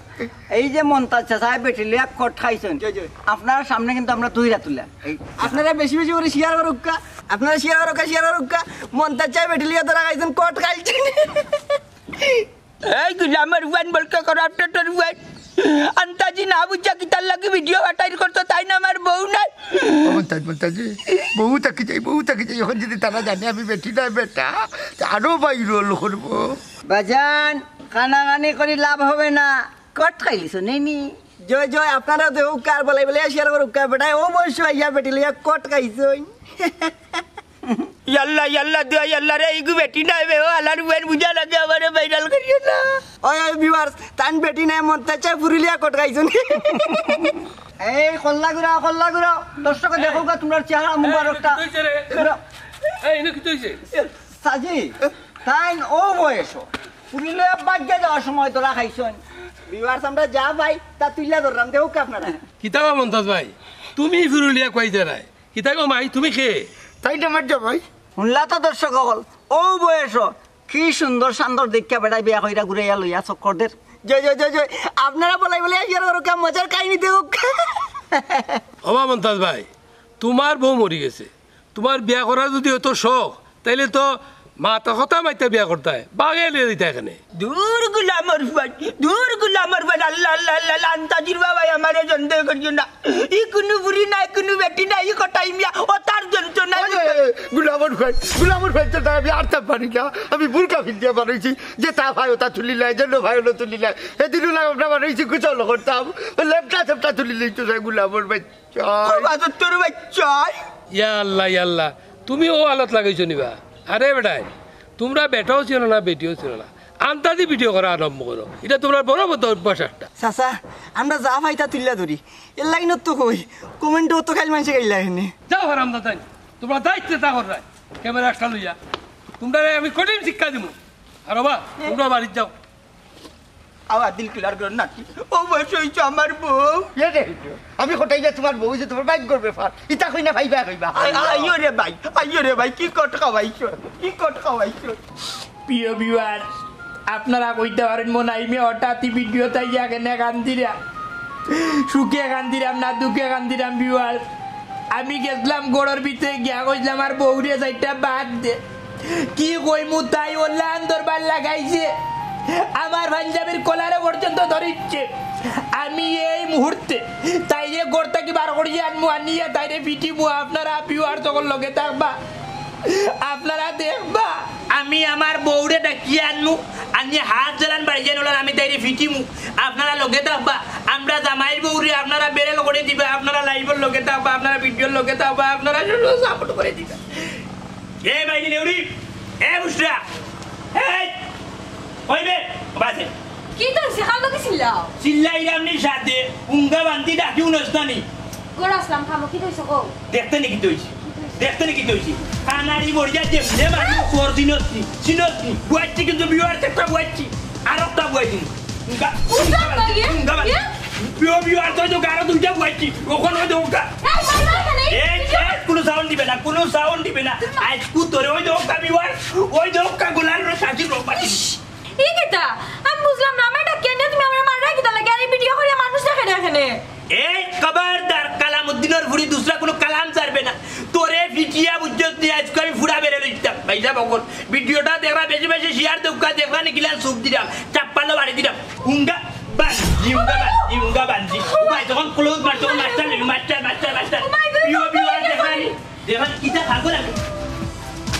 এই যে মন্তাজ চাচায় বেটি লইয়া কট খাইছইন, জি, জি। আপনার সামনে কিন্তু আমরা দুইরা তুলা। এই আপনারা বেশি বেশি করি শেয়ার করুক্কা, আপনারা শেয়ার করুক্কা, শেয়ার করুক্কা। মন্তাজ চাচায় বেটি লইয়া ধরা খাইছইন, কট খাইছইন। এই গুলামর ওয়ান বলকে করাপ্টেডর ওয়ান। আন্তাজি না বুঝা কিতার লাগি ভিডিও বাটাইর করতো, তাই না আমার বউ নাই। ও মন্তাজ, মন্তাজি, বউ থাকি যাই, বউ থাকি যাই। অখন যদি তারা জানে আমি বেটি না বেটা, তে আরো ভাইরাল করবো। বাজান, কানাকানি করি লাভ হবে না। কট খাইলিছো নেনি? জয় জয়, আপনারা দেউক্কা, বলাই বলাই শেয়ার করুক্কা, বেটায় অবশ্য আইয়া বেটি লইয়া কট খাইছইন। ইয়াল্লা, ইয়াল্লা, দোয়া, ইয়াল্লা রে, ইগু বেটি নায় বে, ও আলার বুয়াইন বুঝা লাগে আমারে ভাইরাল করিও না। ওই, ওই ভিউয়ার্স, তান বেটি নায়, মন্তাজ চাচায় ফুরি লইয়া কট খাইছইন। এই কল্লা ঘুরাও, কল্লা ঘুরাও, দর্শকে দেখউক্কা তোমরার চেহারা মুবারকটা। কিতা অইছে রে? ঘুরাও। এই, ইনো কিতা অইছে? সাজি, তাইন অউ বয়সো ফুরি লইয়া বাগ্গা যাওয়ার সময় ধরা খাইছইন। ভিউয়ার্স, আমরা যা পাই তা তুইলা ধররাম, দেখউক্কা আপনারা। কিতা বা মন্তাজ ভাই, তুমি ফুরি লইয়া কই যারায়? কিতা গো মাই, তুমি কে? তাইন আমার জামাই। হুনলা তো দর্শক অকল, অউ বয়সো কি সুন্দর সান্দর দেখিয়া বেটায় বিয়া কইরা ঘুরাইয়া লইয়া চক্কর দের। জয়, জয়, জয়, জয়। আপনারা বলাই বলাই শেয়ার করুক্কা, মজার কাহিনী দেখউক্কা। ও বা মন্তাজ ভাই, তুমার বউ মরি গেছে, তুমার বিয়া করার যদি অত শখ, তাইলে তো মাতা কথা মাইতা বিয়া করতায়, বাগে লইয়া দিতায় কেনে। দূর গুলামর ফুয়াইন, দূর গুলামর ফুয়াইন, আল্লা, আল্লা, আল্লা, আল্লা, আন্তাজির বাবায় আমারে সন্দেহ করিও না। ই কুনু ফুরি নায়, কুনু বেটি নায়, ই কটাই মিয়া, ও তার যন্ত্রণা। ওই, ওই, ওই, গুলামর ফুয়াইন, গুলামর ফুয়াইন তো তাই আমি আরতাম পারি না। আমি বুরকা ফিন্দিয়া বানাইছি, যেতা পায় ওতা তুলিলায়, যেন পায় ওতা তুলিলায়। এদিনও না আমরা বানাইছি, গোসল করতাম, লেপটা সেপটা তুলিলাইতো না গুলামর ফুয়াইন। ও বাদর তোর বাচ্চাই। ইয়া আল্লাহ, ইয়া আল্লাহ, তুমি অউ হালত লাগাইছো নি বা? আরে বেটায়, তুমরা বেটাও চিনো না, বেটিও চিনো না, আন্তাজি ভিডিও করা আরম্ভ করো। ইটা তুমরার বড় বদ অভ্যাস একটা। চাচা, আমরা যা পাই তা তুলিয়া ধরি। এর লাগিন তো কই, কমেন্টো তো খালি মানষে গাইলা হেনে। যাও হারামজাদাইন, তুমরা যা ইচ্ছা তা কররায়। ক্যামেরা একটা লইয়া। তুমরারে আমি কঠিন শিক্ষা দিমু। আর বাবা, তুমরা বাড়িত যাও। আবার দিল কিলার করেন নাকি? ও বয়স অইছে আমার বউ। এ রে, আমি কটাই না তুমার বউ, যে তুমার ভাগ্যর ব্যাপার। ইতা কই না ভাই, ভাই, ভাই, ভাই। আই-, আইও রে ভাই, আইও রে ভাই, কি কট খাওয়াইছো, কি কট খাওয়াইছো। প্রিয় ভিউয়ার, আপনারা কইতা পারইন মনে অয় মি হঠাৎই ভিডিওত আইয়া কেনে কান্দিরা, সুখে কান্দিরাম না দুঃখে কান্দিরাম ভিউয়ার। আমি গেছলাম ঘরর ভিতরে গিয়া কইছলাম, "আমার বউরে চাইরটা ভাত দে।" কি কইমু, তাই অলান দরবার লাগাইছে, আমার পাঞ্জাবির কলারে পর্যন্ত ধরিচ্ছে। আমি এই মুহূর্তে তাইরে ঘর থাকি বার করিয়া আনমু, আনিয়া তাইরে পিটিমু। আপনারা ভিউয়ার সকল লগে থাকবা, আপনারা দেখবা। আমি আমার বউরে ডাকিয়া আনমু, আনিয়া হাত যেলান বাড়ি যান অলান আমি তাইরে পিটিমু। আপনারা লগে থাকবা, আমরা জামাইর বউরে আপনারা বেরেল করি দিবা, আপনারা লাইভর লগে থাকবা, আপনারা ভিডিওর লগে থাকবা, আপনারা সাপোর্ট করি দিবা। এ বাইরে নেউরি, এ বুসরা, এই, ওই বে, বাসে। কিতা অইছে? কার লগে চিল্লাও? চিল্লাইরাম নি সাথে, উঙ্গা বান্দি ডাকি উনস্তানি। ঘরো আছলাম, খামো, কিতা অইছে কও? দেখতে নি কিতা অইছে? দেখতে নি কিতা অইছে? আনারি মরিয়া যে যে মানুষ তোর চিনস নি, চিনস নি। বুয়াইছি কিন্তু viewers একটা বুয়াইছি, আর একটা বুয়াই দিন। উঙ্গা, বুঝলাম না, ইয়ে, উঙ্গা বাদ। ইয়ে? প্রিয় viewers, ওই তো গারো দুইটা বুয়াইছি, ওখানে ওই তো উঙ্গা। এই, ভাই, ভাই, এখানে। এই, এই, কোনো sound দিবে না, কোনো sound দিবে না। আইজ কু তোরে ওই তো উঙ্গা viewers, ওই তো উঙ্গা গোলার রস আজি রোগ পাচ্ছি। ইস, ই কিতা? আমি বুঝলাম না, আমার এটা কেনে তুমি আমার মাররা কিতা লাগে? আর এই ভিডিও করিয়া মানুষ দেখে না এখানে। এই খবরদার, কালামউদ্দিনর ফুড়ি দুসরা কোনো কালাম ছাড়বে না। তোরে ফিটিয়া বুঝছস নি, আইজকে আমি ফুড়া বেরে লইতাম। ভাইসাব অকল, ভিডিওটা দেখরা বেশি বেশি share দেউক্কা, দেখরা নি কিলান সুখ দিলাম, চাপ্পালো বাড়ি দিলাম। উঙ্গা বানজি, উঙ্গা বানজি, উঙ্গা বানজি। ও ভাই, যখন close মার, তখন মাস্টার লইবি, মাস্টার, মাস্টার, মাস্টার। ও ভাই, ভাই, প্রিয় ভাই, viewer ভাই, দেখরা নি। ভাই। দেখরা নি, কিতা পাগল আমি।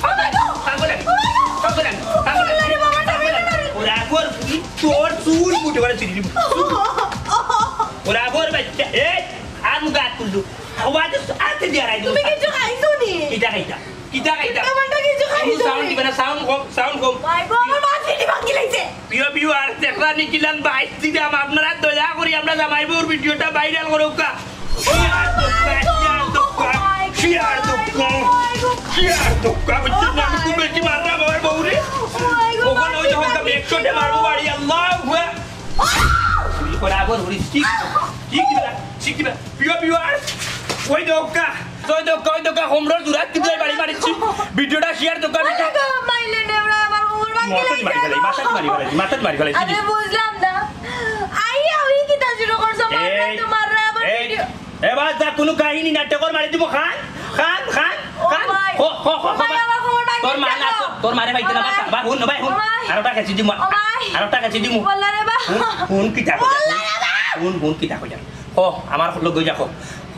ও ভাই গো। পাগল আমি। ও ভাই গো। পাগল আমি। পাগল আমি। আল্লাহ রে বাবা, পাগল আমি। ওরা আগর কি তোর চুল মুঠো করে ছিঁড়ি দিব। ওরা আগর বাচ্চা, এই, আর মুখে হাত তুললু। আওয়াজ আছে দিয়া রাখি তুমি দিবো। কিছু খাইছো নি? কিতা খাইতা? কিতা খাইতা? উল্টা পাল্টা কিছু খাইছো নি? Sound দিবে না, sound কম, sound কম। ভাই গো, আমার মাছ ফিটি ভাঙি লাইছে। প্রিয় viewer, দেখরা নি কিলান বাইশ দিলাম, আপনারা দয়া করি আমরা জামাই বউর ভিডিওটা viral করুক্কা। Share দেউক্কা, share দেউক্কা, share দেউক্কা, share দেউক্কা, বুঝছস না? আমি খুব বেশি মারলাম আমার বউরে। ওখানে ওই যখন আমি একশো টা মারবো বাড়ি, আল্লাহু আকবার। ওরা আবার ওরে ঠিক, ঠিক দিবে না, ঠিক দিবে না। প্রিয় viewers, ওই দেউক্কা, ওই দেউক্কা, ওই দেউক্কা, হোমরর জুড়াত কিন্তু এই বাড়ি মারিছি। ভিডিওটা share দেউক্কা, আমি ওই দেখো, মাইলে নেওরা আমার কোমর ভাঙি মাথাত মারি লাইছে। ফেলাই, মাথাত মারি ফেলাই, মাথাত মারি ফেলাই। আরে বুঝলাম না। আইয়া ওই কিতা শুরু করছো? মাররা এই, তো মাররা আবার এই, ভিডিও। এ বাদ যা, কোনো কাহিনী না, টেকর মারি দিব, খান, খান, খান, ও খান। ভাই। হো, হো, হো, ও ভাই, হো, আমার কোমর ভাঙি তোর মা গেল। না, তোর, তোর মারে পাইতে না, ও বাস, ভাই। বা হুন, ভাই, হুন। ও ভাই। আরোটা খেছি দিমু। ও ভাই। আরোটা খেছি দিমু। বললা রে বা। হুন, হুন, কিতা কইরা? বললা রে বা। হুন, হুন, কিতা কইরা? ও, আমার লগে যা কো।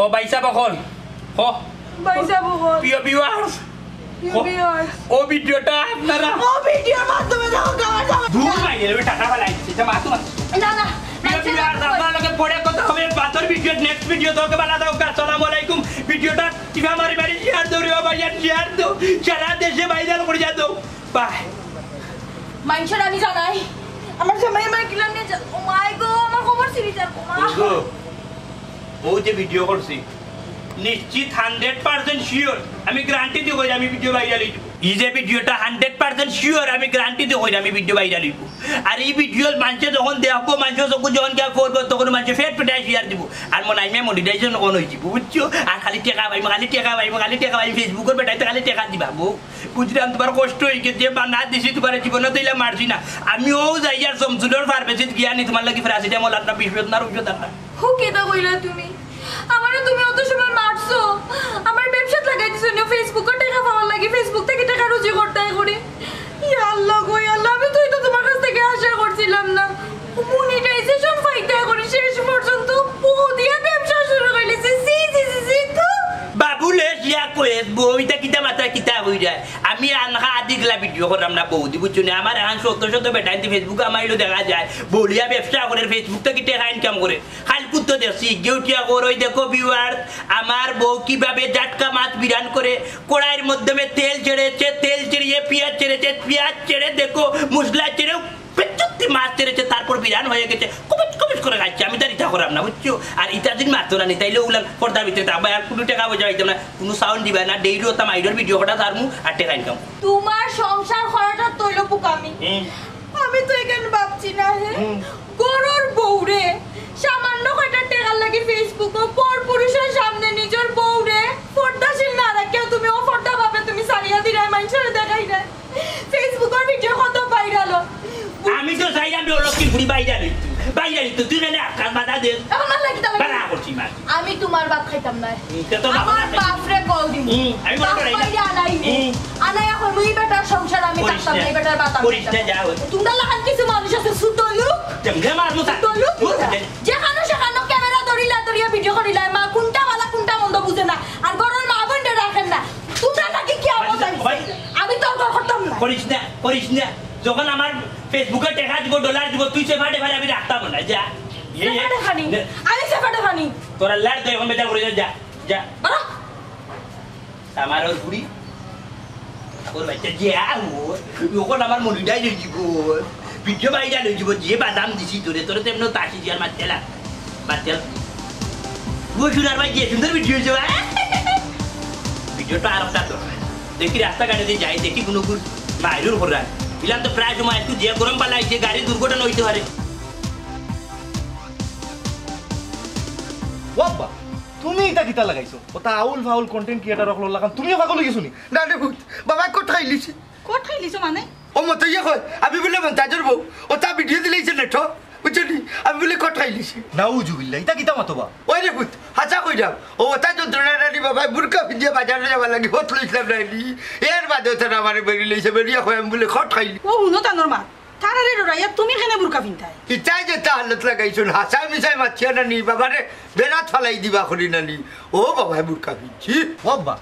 ও, ভাইসাব অকল। ও। ভাইসাব অকল। প্রিয় viewers। প্রিয় ও, viewers। ও ভিডিওটা আপনারা ও ভিডিওর মাধ্যমে দেখো, গাওয়া যাবে। দূর বাইরে, ওই টাকা বালাই, এটা মাথু মাথু। না, না, প্রিয় viewers, আপনার লগে পরে কথা হবে, বাদর ভিডিও, next ভিডিও, তোকে বালা দাও, আসসালামু আলাইকুম। ভিডিওটা টিপা মারি মারি share দেও রে বাবা, share দেও। সারা দেশে viral করি যা দেও। বাই। মাইনষরে আমি জানাই, আমার জামাই আমার কিলান নিয়ে যা-, ও মাই গো, আমার কোমর ছিঁড়ি যার, ও মা। বন্ধু, ও যে ভিডিও করছি, নিশ্চিত hundred percent sure, আমি গ্যারান্টি দি কইরাম, আমি ভিডিও viral অইব। ই যে ভিডিওটা hundred percent sure, আমি গ্যারান্টি দি কইরাম, আমি ভিডিও viral অইব। আর ই ভিডিও মানষে যখন দেখবো, মানষর চকু যখন গিয়া পড়বো, তখন মানষে ফেট ফেটাই share দিব। আর মনে হয় monetization অন অইযিব, বুঝছো? আর খালি টেকা পাইমু, খালি টেকা পাইমু, খালি টেকা পাইমু, Facebook-অর বেটাইন্তে খালি টেকা দিবা, বউ। বুঝলাম, তুমার কষ্ট অইগেছে, যে বানা দিছি তুমারে, জীবনে তো ইলা মারছি না। আমিও যাইয়ার শমসুলর ফার্মেসিত গিয়া আনি তুমার লাগি প্যারাসিটামল আনরাম, বিষ আনরাম, ঔষধ আনরাম। হো, কিতা কইলা তুমি? আমারে তুমি অত সময় মারছো, আমার ব্যবসাত লাগাই দিছো নি, Facebook-অ টেকা পাওয়ার লাগি, Facebook থাকি টেকা রুজি করতায় করি। ইয়া আল্লাহ গো, ইয়া আল্লাহ, আমি তো ইতা তুমার কাছ থাকি আশা করছিলাম না। Monetization পাইতায় করি শেষ পর্যন্ত বউ দিয়া ব্যবসা শুরু করিলিছি। ছি, ছি, ছি, ছি, থু। বাবুলে জিয়া কয়েস, বউ ইতা কিতা মাতরা কিতা কইরায়? আমি আনকা আদিগলা ভিডিও কররাম না বউদি, বুঝছো নি? আমার এখান শত শত বেটাইন্তে Facebook-অ আমাইলো দেখা যায়, বউলিয়া ব্যবসা করে, Facebook থাকি টেকা income করে। খাইল কুত্তো দেখছি, গেউটিয়া কর, ওই দেখো viewers, আমার বউ কিভাবে জাটকা মাছ বিরান করে, কড়াইর মাধ্যমে তেল ছেড়েছে, তেল ছেড়িয়ে পিঁয়াজ ছেড়েছে, পিঁয়াজ ছেড়ে দেখো মশলা ছেড়ে পেচুক্তি মাছ ছেড়েছে, তারপর বিরান হয়ে গেছে, কুমিচ কুমিচ করে খাচ্ছে। আমি তার ইতা কররাম না, বুঝছো? আর ইতা দিন মারতো না নি, তাইলে ওগুলা পর্দা ভিতরে থাকবা, আর কোনো টেকা পয়সা পাইতাম না, কোনো sound দিবা না, daily ওতা মাইরর ভিডিও কটা ছাড়মু আর টেকা income। তুমার সংসার করাটা তৈল পুকামি। হুম। আমি তো এখান ভাবছি না হে। হুম। ঘরর বউরে সামান্য কয়টা টেকার লাগি Facebook-অ পর পুরুষর সামনে নিজর বউরে পর্দাশীল না রাখিয়া তুমি অপর্দা ভাবে তুমি ছাড়িয়া দিরায়, মাইনষরে দেখাইরায়। Facebook-অর ভিডিও কত viral অয়। আমি তো চাইরাম রে, অলক্ষীর ফুড়ি বাইরে লইতু, বাইরে লইতু, তুই কেনে আটকান বাধা দে? আমার মার লাগি তাহলে বাধা করছি মা। আমি তুমার ভাত খাইতাম না। হুম, তে তো আমার বাবা বাপরে কল দিমু। হুম, আমি মনে বাপ করি না। কইলে আনাইমু। হুম। আনাইয়া কইমু, "ই বেটার সংসার আমি করিস থাকতাম না, না। ই বেটার ভাত আমি করিস না, থাকতাম যা না।" হয়। তোমরা লাখান কিছু মানুষ আছে, ছোট লোক। যেমনে মারমু তা। ছোট লোক। দূর হতে। যেখানো সেখানো ক্যামেরা ধরিলা, ধরিয়া ভিডিও করিলা, মা কোনটা ভালা, কোনটা মন্দ বুঝে না। আর ঘরর মা বোনরে রাখেন না। তোমরা নাকি কি আমার ভাই, ভাই। আমি তর্ক করতাম না। করিস না, করিস না। যখন আমার Facebook-এ টেকা দিব, ডলার দিব, তুই সেফা টেফা আমি রাখতাম না, যা। এই, এই, সেফা টেফা নি? নে। আমি সেফা টেফা নি? তোরা লার দে, এখন বেজার করে যা, যা। বারো। আমার ওর বুড়ি, ওর বাচ্চা যে আর ওর, ওখন আমার মনিটাইজ অইযিব, ভিডিও ভাইরাল অইযিব, যে বাদাম দিছি তোরে, তোরে তো এমনে তাসি দিয়ার মারতেলা, মারতেলা। ও সোনার ভাই, যে সুন্দর ভিডিও অইছে, হ্যাঁ? ভিডিওটা আর একটা দরকার। দেখি রাস্তাঘাটে যে যাই, দেখি কুনুগুর মাইরুর করার। ইলান তো প্রায় সময় একটু যে গরম পালা আইছে, গাড়ি দুর্ঘটনা অইতে পারে। ও আব্বা, তুমি ইতা কিতা লাগাইছো? ওতা আউল ফাউল content creator অকলর লাখান তুমিও পাগল অইগেছো নি? না রে পুত, বাবায় কট খাইলিছে। কট খাইলিছো মানে? ও মতইয়া কয়, আমি বুলে মন্তাজর বউ, ওতা video দিলাইছে নেটো, বুঝছো নি? আমি বুলে কট খাইলিছি। নাউজুবিল্লাহ, ইতা কিতা মাতো বা? ওই রে পুত, হাছা কইরাম। ও ওতা যন্ত্রণা নানি বাবায় বুরকা পিন্দিয়া বাজারো যাবার লাগি হত লইছলাম নানি। এর বাদে ওতা আমারে বেড়ি লইছে, বেড়িয়া কয় আমি বুলে কট খাইলি। ও হুনো তানর মা, তারারে ডরাইয়া তুমি কেনে বুরকা পিন্দায়? ইতায় যেতা হালত লাগাইছইন, হাছায় মিছায় মাতিয়া নানি বাবারে বেড়াত ফালাই দিবা করি নানি। ও বাবায় বুরকা পিনছি। ও আব্বা,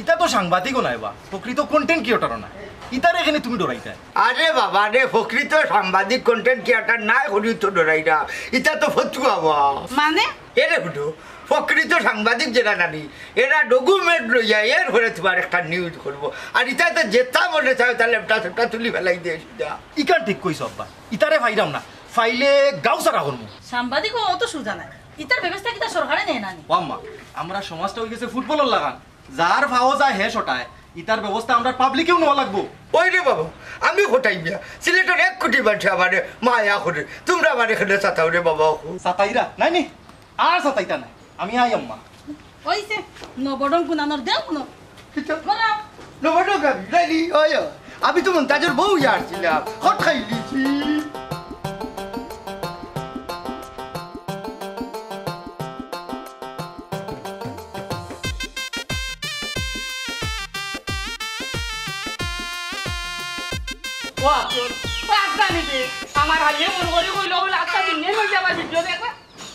ইতা তো সাংবাদিকও নায় বা, প্রকৃত content creatorও নায়। ইতারে কেনে তুমি ডরাইতায়? আরে বাবা রে, প্রকৃত সাংবাদিক content creator নায় করিও তো ডরাইরাম। ইতা তো ফতুয়া বা। মানে? এরে হুনো, প্রকৃত সাংবাদিক যেরা নানি, এরা document লইয়া এর পরে তুমার একটা news করবো। আর ইতায় তো যেতা মনে চায় তা লেপটা সেপটা তুলি ফালাই দেয় সিধা। ইখান ঠিক কইছো আব্বা, ইতারে পাইরাম না, পাইলে গাউ ছাড়া করমু। সাংবাদিকও অত সুজা নায়, ইতার ব্যবস্থা কিতা সরকারে নেয় না নি? ও আম্মা, আমরার সমাজটা অইগেছে ফুটবলর লাখান, যার পাও যায় হে ছটায়, ইতার ব্যবস্থা আমরার পাবলিকেও নেওয়া লাগবো। ওই রে বাবা, আমি কটাই মিয়া, সিলেটর এক কোটি মানষে আমারে মায়া করে, তুমরা আমারে কেনে সাতাও রে বাবা। সাতাইরা? নায় নি, আর সাতাইতা নায়, আমি আই আম্মা। অইছে, নবডং কুনানোর দেও কুনো। কিতা? বলো। নবডং আমি, নায় নি, ওই, ওই। আমি তো মন্তাজর বউ ইয়ার ছিলাম, কট খাইলিছি। ও আফজল, পাঁচটা নিবে। আমার হালিয়ে মন করি কইলো, বলে, "আচ্ছা, দিন নেই, বলছে, আমার video দেখবা।"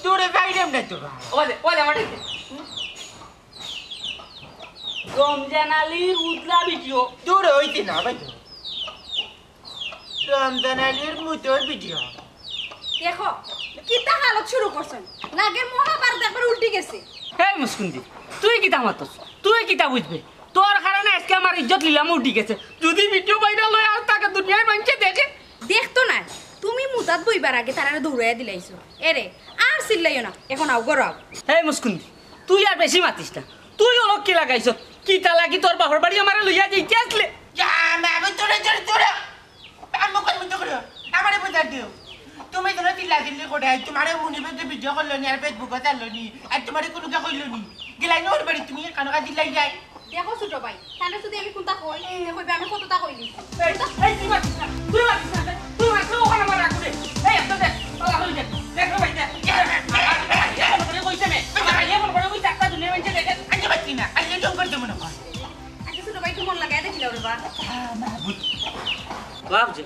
তোরে যাইলাম না তো বা। ওলে, ওলে, আমার দিকে। রমজান আলীর উদলা video। তোরে হইতে না, ভাই। রমজান আলীর মুতর video। দেখো, কিতা হালত শুরু করছইন। নাগের মহাভারত একবার উল্টি গেছে। এই মুসকুন্দি, তুই কিতা মাতস? তুই কিতা বুঝবে? তোর কারণে আজকে আমার ইজ্জত লিলামো উঠি গেছে। যদি video viral অয় আর তাকে দুনিয়ার মানষে দেখে। দেখতো নায়, তুমি মুতাত বইবার আগে তারারে দৌড়াইয়া দিলাইছো। এরে, আর চিল্লাইও না, এখন আও, ঘরো আও। এই মুসকুন্দি, তুই আর বেশি মাতিস না। তুই অলক্ষী লাগাইছস। কিতা লাগি তোর বাপর বাড়ি আমারে লইয়া যাইতে আসলে? যা, মা, আমি তোরে, তোরে, তোরে। আম্মু কই মুতো করো? আমারে বুঝা দিও। তুমি যেন চিল্লা চিল্লি করে, আর তোমারে মুনিবে যে video করলো নি, আর Facebook-ও ছাড়লো নি, আর তোমারে কুনুকে কইলো নি। গেলাই না ওর বাড়ি, তুমি কানো কাজ চিল্লাই যায়। দেখো ছোট ভাই, তাহলে যদি আমি কুনতা কই, তে কইবে আমি কততা কইলি। এই, এই, তুই মাতিস না, তুই মাতিস না, তুই মাতিস না, ওখানে আমার রাখবে। এই, একটা দেখ, আল্লাহ হয়ে দেখ, দেখ রে ভাই, দেখ। আরে, আরে, আরে, মনে করে কইছে মে, আরে, মনে করে কইছে, একটা দুনিয়া মানষে দেখে। আমি মাতি না, আমি জঙ্গল দেবো না। আচ্ছা, ছোট ভাই, তুই মন লাগাই দেখিলাও রে বা। বাপ যে,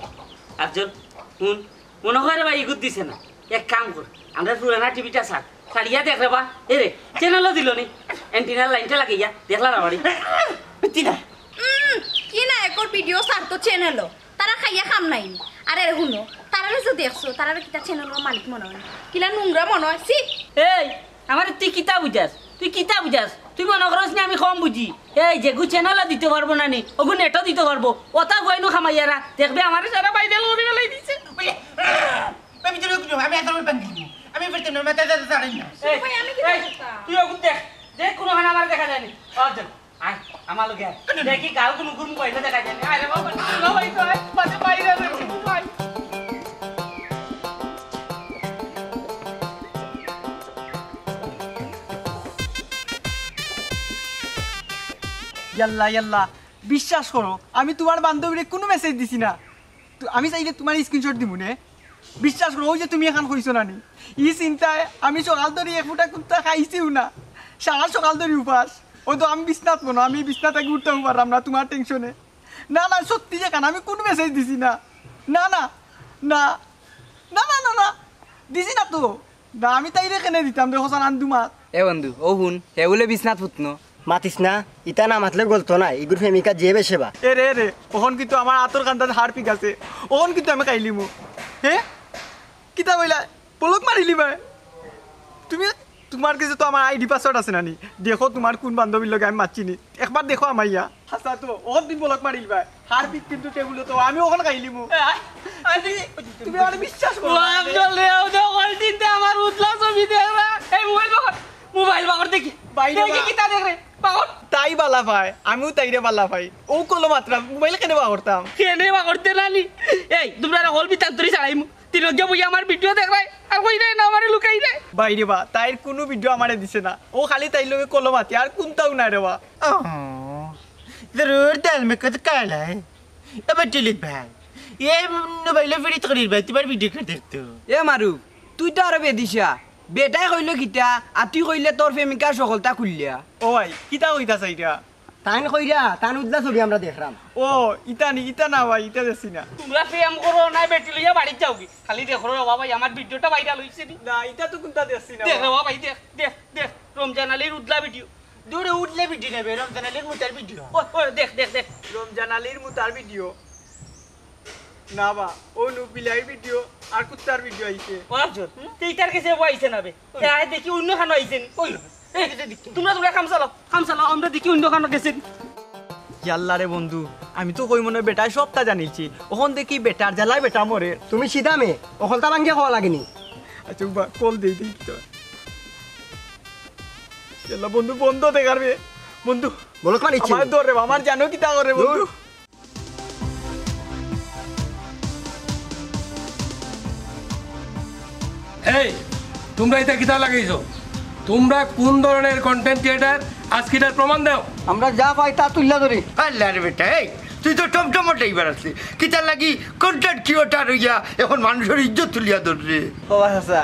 আফজল, হুন, মনে হয় রে বা, ইগুত দিছে না। এক কাম কর, আমরা পুরানা টিভিটা ছাড়, ছাড়িয়া দেখ রে বা। এ রে, channel-ও দিল নি, antenna-র লাইনটা লাগাইয়া দেখলা না বাড়ি। বুঝছি না। উম, কি না একর video ছাড়তো channel-ও, তারা খাইয়া কাম নাই। আরে রে হুনো, তারারে যে দেখছো, তারারে কিতা channel-র মালিক মনে হয়? কিলা নোংরা মনে হয়, ছি। এই, আমারে তুই কিতা বুঝাস? তুই কিতা বুঝাস? তুই মনে করস নি আমি কম বুঝি? এই যেগু channel-ও দিতে পারবো না নি, ওগু net-ও দিতে পারবো। ওতা গুয়াইনু খামাইয়ারা, দেখবে আমারে সারা viral করি ফালাই দিছে। আমি তো রুক রুক, আমি এত রুক বান্ধি দিব। আমি ফিরতে না, মাথা দাদা ছাড়েন না। এই, ভাই, আমি কিতা এই, করতাম? তুই ওগু দেখ, দেখ কুনুখান আমার দেখা যায়নি। আর দেখ, আয়, আমার লগে আয়। দেখি গাও কুনু কুনু পয়সা দেখা যায়নি। আয় রে বাবা, না ভাই, তো আয়, মাঝে বাইরে রে, ভাই। ইয়াল্লা, ইয়াল্লা, বিশ্বাস করো, আমি তোমার বান্ধবীরে কুনু message দিছি না। তো আমি চাইলে তোমার screenshot দিমু নে। বিশ্বাস করো, ওই যে তুমি এখান কইছো না নি, ই চিন্তায় আমি সকাল ধরি এক ফুটা কুন্তা খাইছিও না, সারা সকাল ধরি উপাস। ওই তো আমি বিছনাত মনো, আমি বিছনা থাকি উঠতাম পারলাম না তোমার tension-এ। না, না, সত্যি যেখান আমি কুনু message দিছি না। না, না, না, না, না, না, না, দিছি না তো। না, আমি তাইরে কেনে দিতাম, দেখো সান আন্দু মাত। এ বন্ধু, ও হুন, হে বুলে বিছনাত ফুতনো। মাতিস না, ইতা না মাতলে গলতো না, ইগুর প্রেমিকা যে বেশে বা। এ রে, এ রে, ওখন কিন্তু আমার আতর কান্দাত হারপিক আছে, ওখন কিন্তু আমি খাইলিমু। হে? কিতা কইলা? বলক মারিলি ভাই? তুমি, তোমার কাছে তো আমার ID password আছে না নি? দেখো তোমার কোন বান্ধবীর লগে আমি মাতছি নি। একবার দেখো আমাইয়া। হাছা তো, ওখন দিন বলক মারিল ভাই। হারপিক কিন্তু টেবুলো তো, আমি ওখন খাইলিমু। এ, আ-, আ-, তুমি, তুমি আমারে বিশ্বাস করো না। ও আফজল রে, ও তো ওই দিন তো আমার উতলা ছবি দেখরা। এই মোবাইল বাগর, মোবাইল বাগর দেখি। বাইরে দেখি বা। কিতা দেখ রে, বাগর। তাই বালা পায়, আমিও তাইরে বালা পাই। ও কলো মাতরা, মোবাইল কেনে বার করতাম? কেনে বার করতে না নি? এই, তুমরারে হকল বিতান্তরি ছাড়াইমু। তিনজন গিয়া বইয়া আমার ভিডিও দেখরায়, আর কইরায় না আমারে লুকাইরায়। ভাইরে বা, তাইর কুনু ভিডিও আমারে দিছে না। ও খালি তাইর লগে কলো মাতে, আর কুন্তাউ না রে বা। আহ, জরুর তেল মে কুছ কালা হ্যায়। এ বেটি লিখ ভাই, এ মোবাইলো ফিরিত করির ভাই, তুমার ভিডিও কে দেখতো? এ মারুফ, তুই তো আরো বেদিশা। বেটায় কইলো কিতা, আর তুই কইলে তোর প্রেমিকার হকলতা খুলিয়া। ও ভাই, কিতা কইতা চাইরা? তাইন কইরা, তান উজলা ছবি আমরা দেখরাম। ও, ইতা নি, ইতা না ভাই, ইতা দেখছি না। তুমরা প্রেম করো না, বেটি লইয়া বাড়িত যাওগি। খালি দেখো রে বাবা ভাই, আমার ভিডিওটা ভাইরাল অইছে নি। না, ইতা তো কুন্তা দেখছি না দেখ ভাই। রে বাবা ভাই, দেখ, দেখ, দেখ, রমজান আলীর উজলা ভিডিও। দূরে উজলা ভিডিও নেবে, রমজান আলীর মুতার ভিডিও। ও, ও, দেখ, দেখ, দেখ। রমজান আলীর মুতার ভিডিও। না বা, ও নু বিলাইর ভিডিও আর কুত্তার ভিডিও আইছে। ও আফজল, হুম? তে ইতার গেছে ও আইছে না বে। ওই। তে আয় দেখি অন্য খানো আইছে নি। ওই, এই গেছে দেখি। তুমরা, তুমরা কাম চালাও, কাম চালাও, আমরা দেখি অন্য খানো গেছে নি। ইয়াল্লা রে বন্ধু, আমি তো কই মনে বেটায় সবটা জানিলছি। অখন দেখি বেটার জ্বালায় বেটা মরে। তুমি সিধা মে, অকলতা ভাঙ্গিয়া কওয়া লাগেনি। আচ্ছা, উবা, কল দেই, দেই কিতা। ইয়াল্লা বন্ধু, বন্ধ দেখার বে। বন্ধু, বলো তোমার ইচ্ছে আমার নেই। ধর রে, আমার জানো কিতা করে বন্ধু। দূর। এই, তুমরা ইতা কিতা লাগাইছো? তুমরা কুন ধরনের কন্টেন্ট ক্রিয়েটার, আজকে ইটার প্রমাণ দেও। আমরা যা পাই তা তুলিয়া ধরি। আল্লাহ রে বেটা, এই, তুই তো টমটমো ড্রাইভার আছলি, কিতার লাগি কন্টেন্ট ক্রিয়েটার অইয়া অখন মানষর ইজ্জত তুলিয়া ধররে? ও আচ্ছা,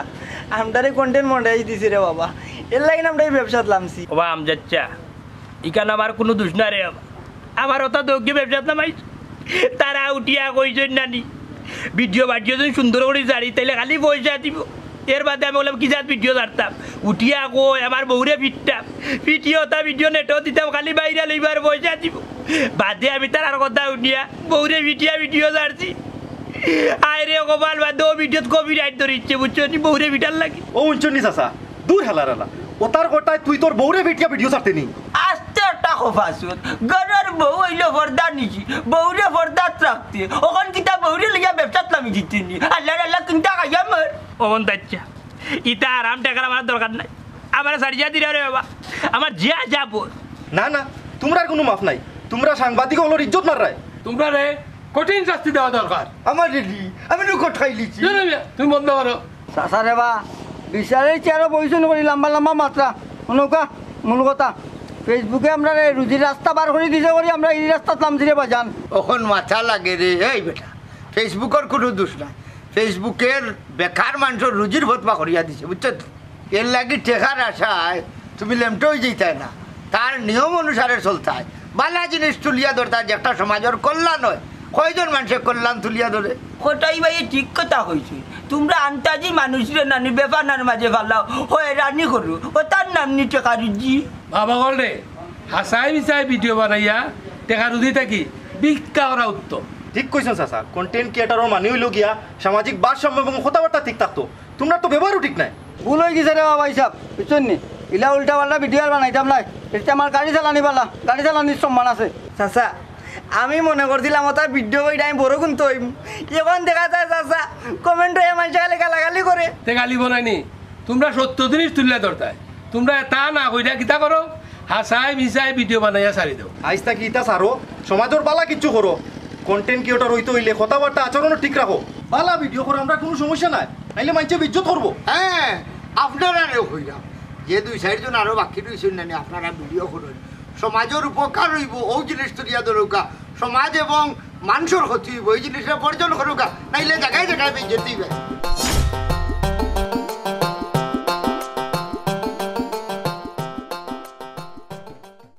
আমরারে কন্টেন্ট মনিটাইজ দিছে রে বাবা, এর লাগি আমরা ই ব্যবসাত লামছি। ও বা আমজাচ্চা, ইখান আমার কুনু দুষ না রে। আমার অতা দোষে ব্যবসাত নামাইছি। তারা উঠিয়া কইছইন নানি, ভিডিও বাটিও যদি সুন্দর করি ছাড়ি, তাইলে খালি পয়সা দিবো। এর বাদে আমি কইলাম, "কি জাত ভিডিও ছাড়তাম?" উঠিয়া কয়, "আমার বউরে পিটতাম।" পিটিয়া অতা ভিডিও নেটো দিতাম, খালি ভাইরাল অইবার পয়সা দিবো। বাদে আমি তারার কথা হুনিয়া বউরে পিটিয়া ভিডিও ছাড়ছি। আয় রে কপাল, বাদে অউ ভিডিওত কপিরাইট ধরিছে, বুঝছো নি? বউরে পিটার লাগি। ও হুনছো নি চাচা, দূর হালার হালা। অতার কথায় তুই তোর বউরে পিটিয়া ভিডিও ছাড়তে নি? আস্তে একটা খোফা সুত। ঘরর বউ অইলো পর্দা নিশি, বউরে পর্দাত রাখতে। অখন কিতা বউরে লইয়া ব্যবসাত লামি দিতে নি? আল্লার আল্লা কিন্তা খাইয়া মর। অখন দাচ্চা, ইতা আরাম টেকার আমার দরকার নাই। আমারে ছাড়িয়া দিরা রে বাবা। আমার যা যা বল। না, না, তুমরার কুনু মাফ নাই। তুমরা সাংবাদিক অকলর ইজ্জত মাররায়। তুমরারে কঠিন শাস্তি দেওয়া দরকার। আমার রেডি, আমি নু কট খাইলিছি। না, না, না, তুমি বন্ধ করো। চাচা রে বা, বিচারের চেয়ারো বইছইন করি লম্বা লম্বা মাতরা। হুনউক্কা, মূল কথা, Facebook-এ আমরারে রুজির রাস্তা বার করি দিছে করি আমরা ই রাস্তাত লামছি রে বাজান। অখন মাথা লাগে রে, এই বেটা, Facebook-অর কুনু দুষ নাই। Facebook-এ বেকার মানষর রুজির ফতোয়া করিয়া দিছে, বুঝছো তো? এর লাগি টেকার আশায় তুমি লেমটা অইযাইতায় না। তার নিয়ম অনুসারে চলতায়। বালা জিনিস তুলিয়া ধরতায়, যেটা সমাজর কল্যাণ অয়। কয়জন মানষে কল্যাণ তুলিয়া ধরে? কটাই ভাইয়ে ঠিক কথা কইছে। তুমরা আন্তাজি মানুষ রে নানি, বেফানার মাঝে ফালাও, হয়রানি করো। অতার নাম নি টেকা রুজি। বাবা বল রে, হাছাই মিছাই ভিডিও বানাইয়া টেকা রুজি থাকি ভিক্ষা করা উত্তম। ঠিক কইছইন চাচা, কন্টেন্ট ক্রিয়েটারর মানে অইলো গিয়া সামাজিক ভারসাম্য এবং কথাবার্তা ঠিক থাকতো। তুমরার তো ব্যবহারও ঠিক নাই। ভুল অইগেছে রে বাবা হিসাব, বুঝছইন নি? ইলা উল্টা পাল্টা ভিডিও আর বানাইতাম নায়। এতে আমার গাড়ি চালানি বালা, গাড়ি চালানির সম্মান আছে। চাচা, আমি মনে করছিলাম অতা ভিডিও কইরা আমি বড় কুন্তা অইমু। অখন দেখা যায় চাচা, কমেন্ট অইয়া মানষে খালি গালাগালি করে। তে গালি বনাইনি, তুমরা সত্য জিনিস তুলিয়া ধরতায়। তুমরা তা না কইরা কিতা করো? হাছাই মিছাই ভিডিও বানাইয়া ছাড়ি দেও। আইজ থাকি ইতা ছাড়ো, সমাজর বালা কিচ্ছু করো। কন্টেন্ট ক্রিয়েটর অইতে অইলে কথাবার্তা আচরণও ঠিক রাখো। বালা ভিডিও করো, আমরার কুনু সমস্যা নাই, নাইলে মানষে বেইজ্জত করবো। হ্যাঁ, আপনারারেও কইরাম, যে দুই চাইরজন আরো বাকি রইছইন নানি, আপনারা ভিডিও করইন। সমাজর উপকার অইবো, অউ জিনিস তুলিয়া ধরউক্কা। সমাজ এবং মানষর ক্ষতি অইবো, ই জিনিসটা বর্জন করউক্কা, নাইলে জাগায় জাগায় বেইজ্জতি অইবো।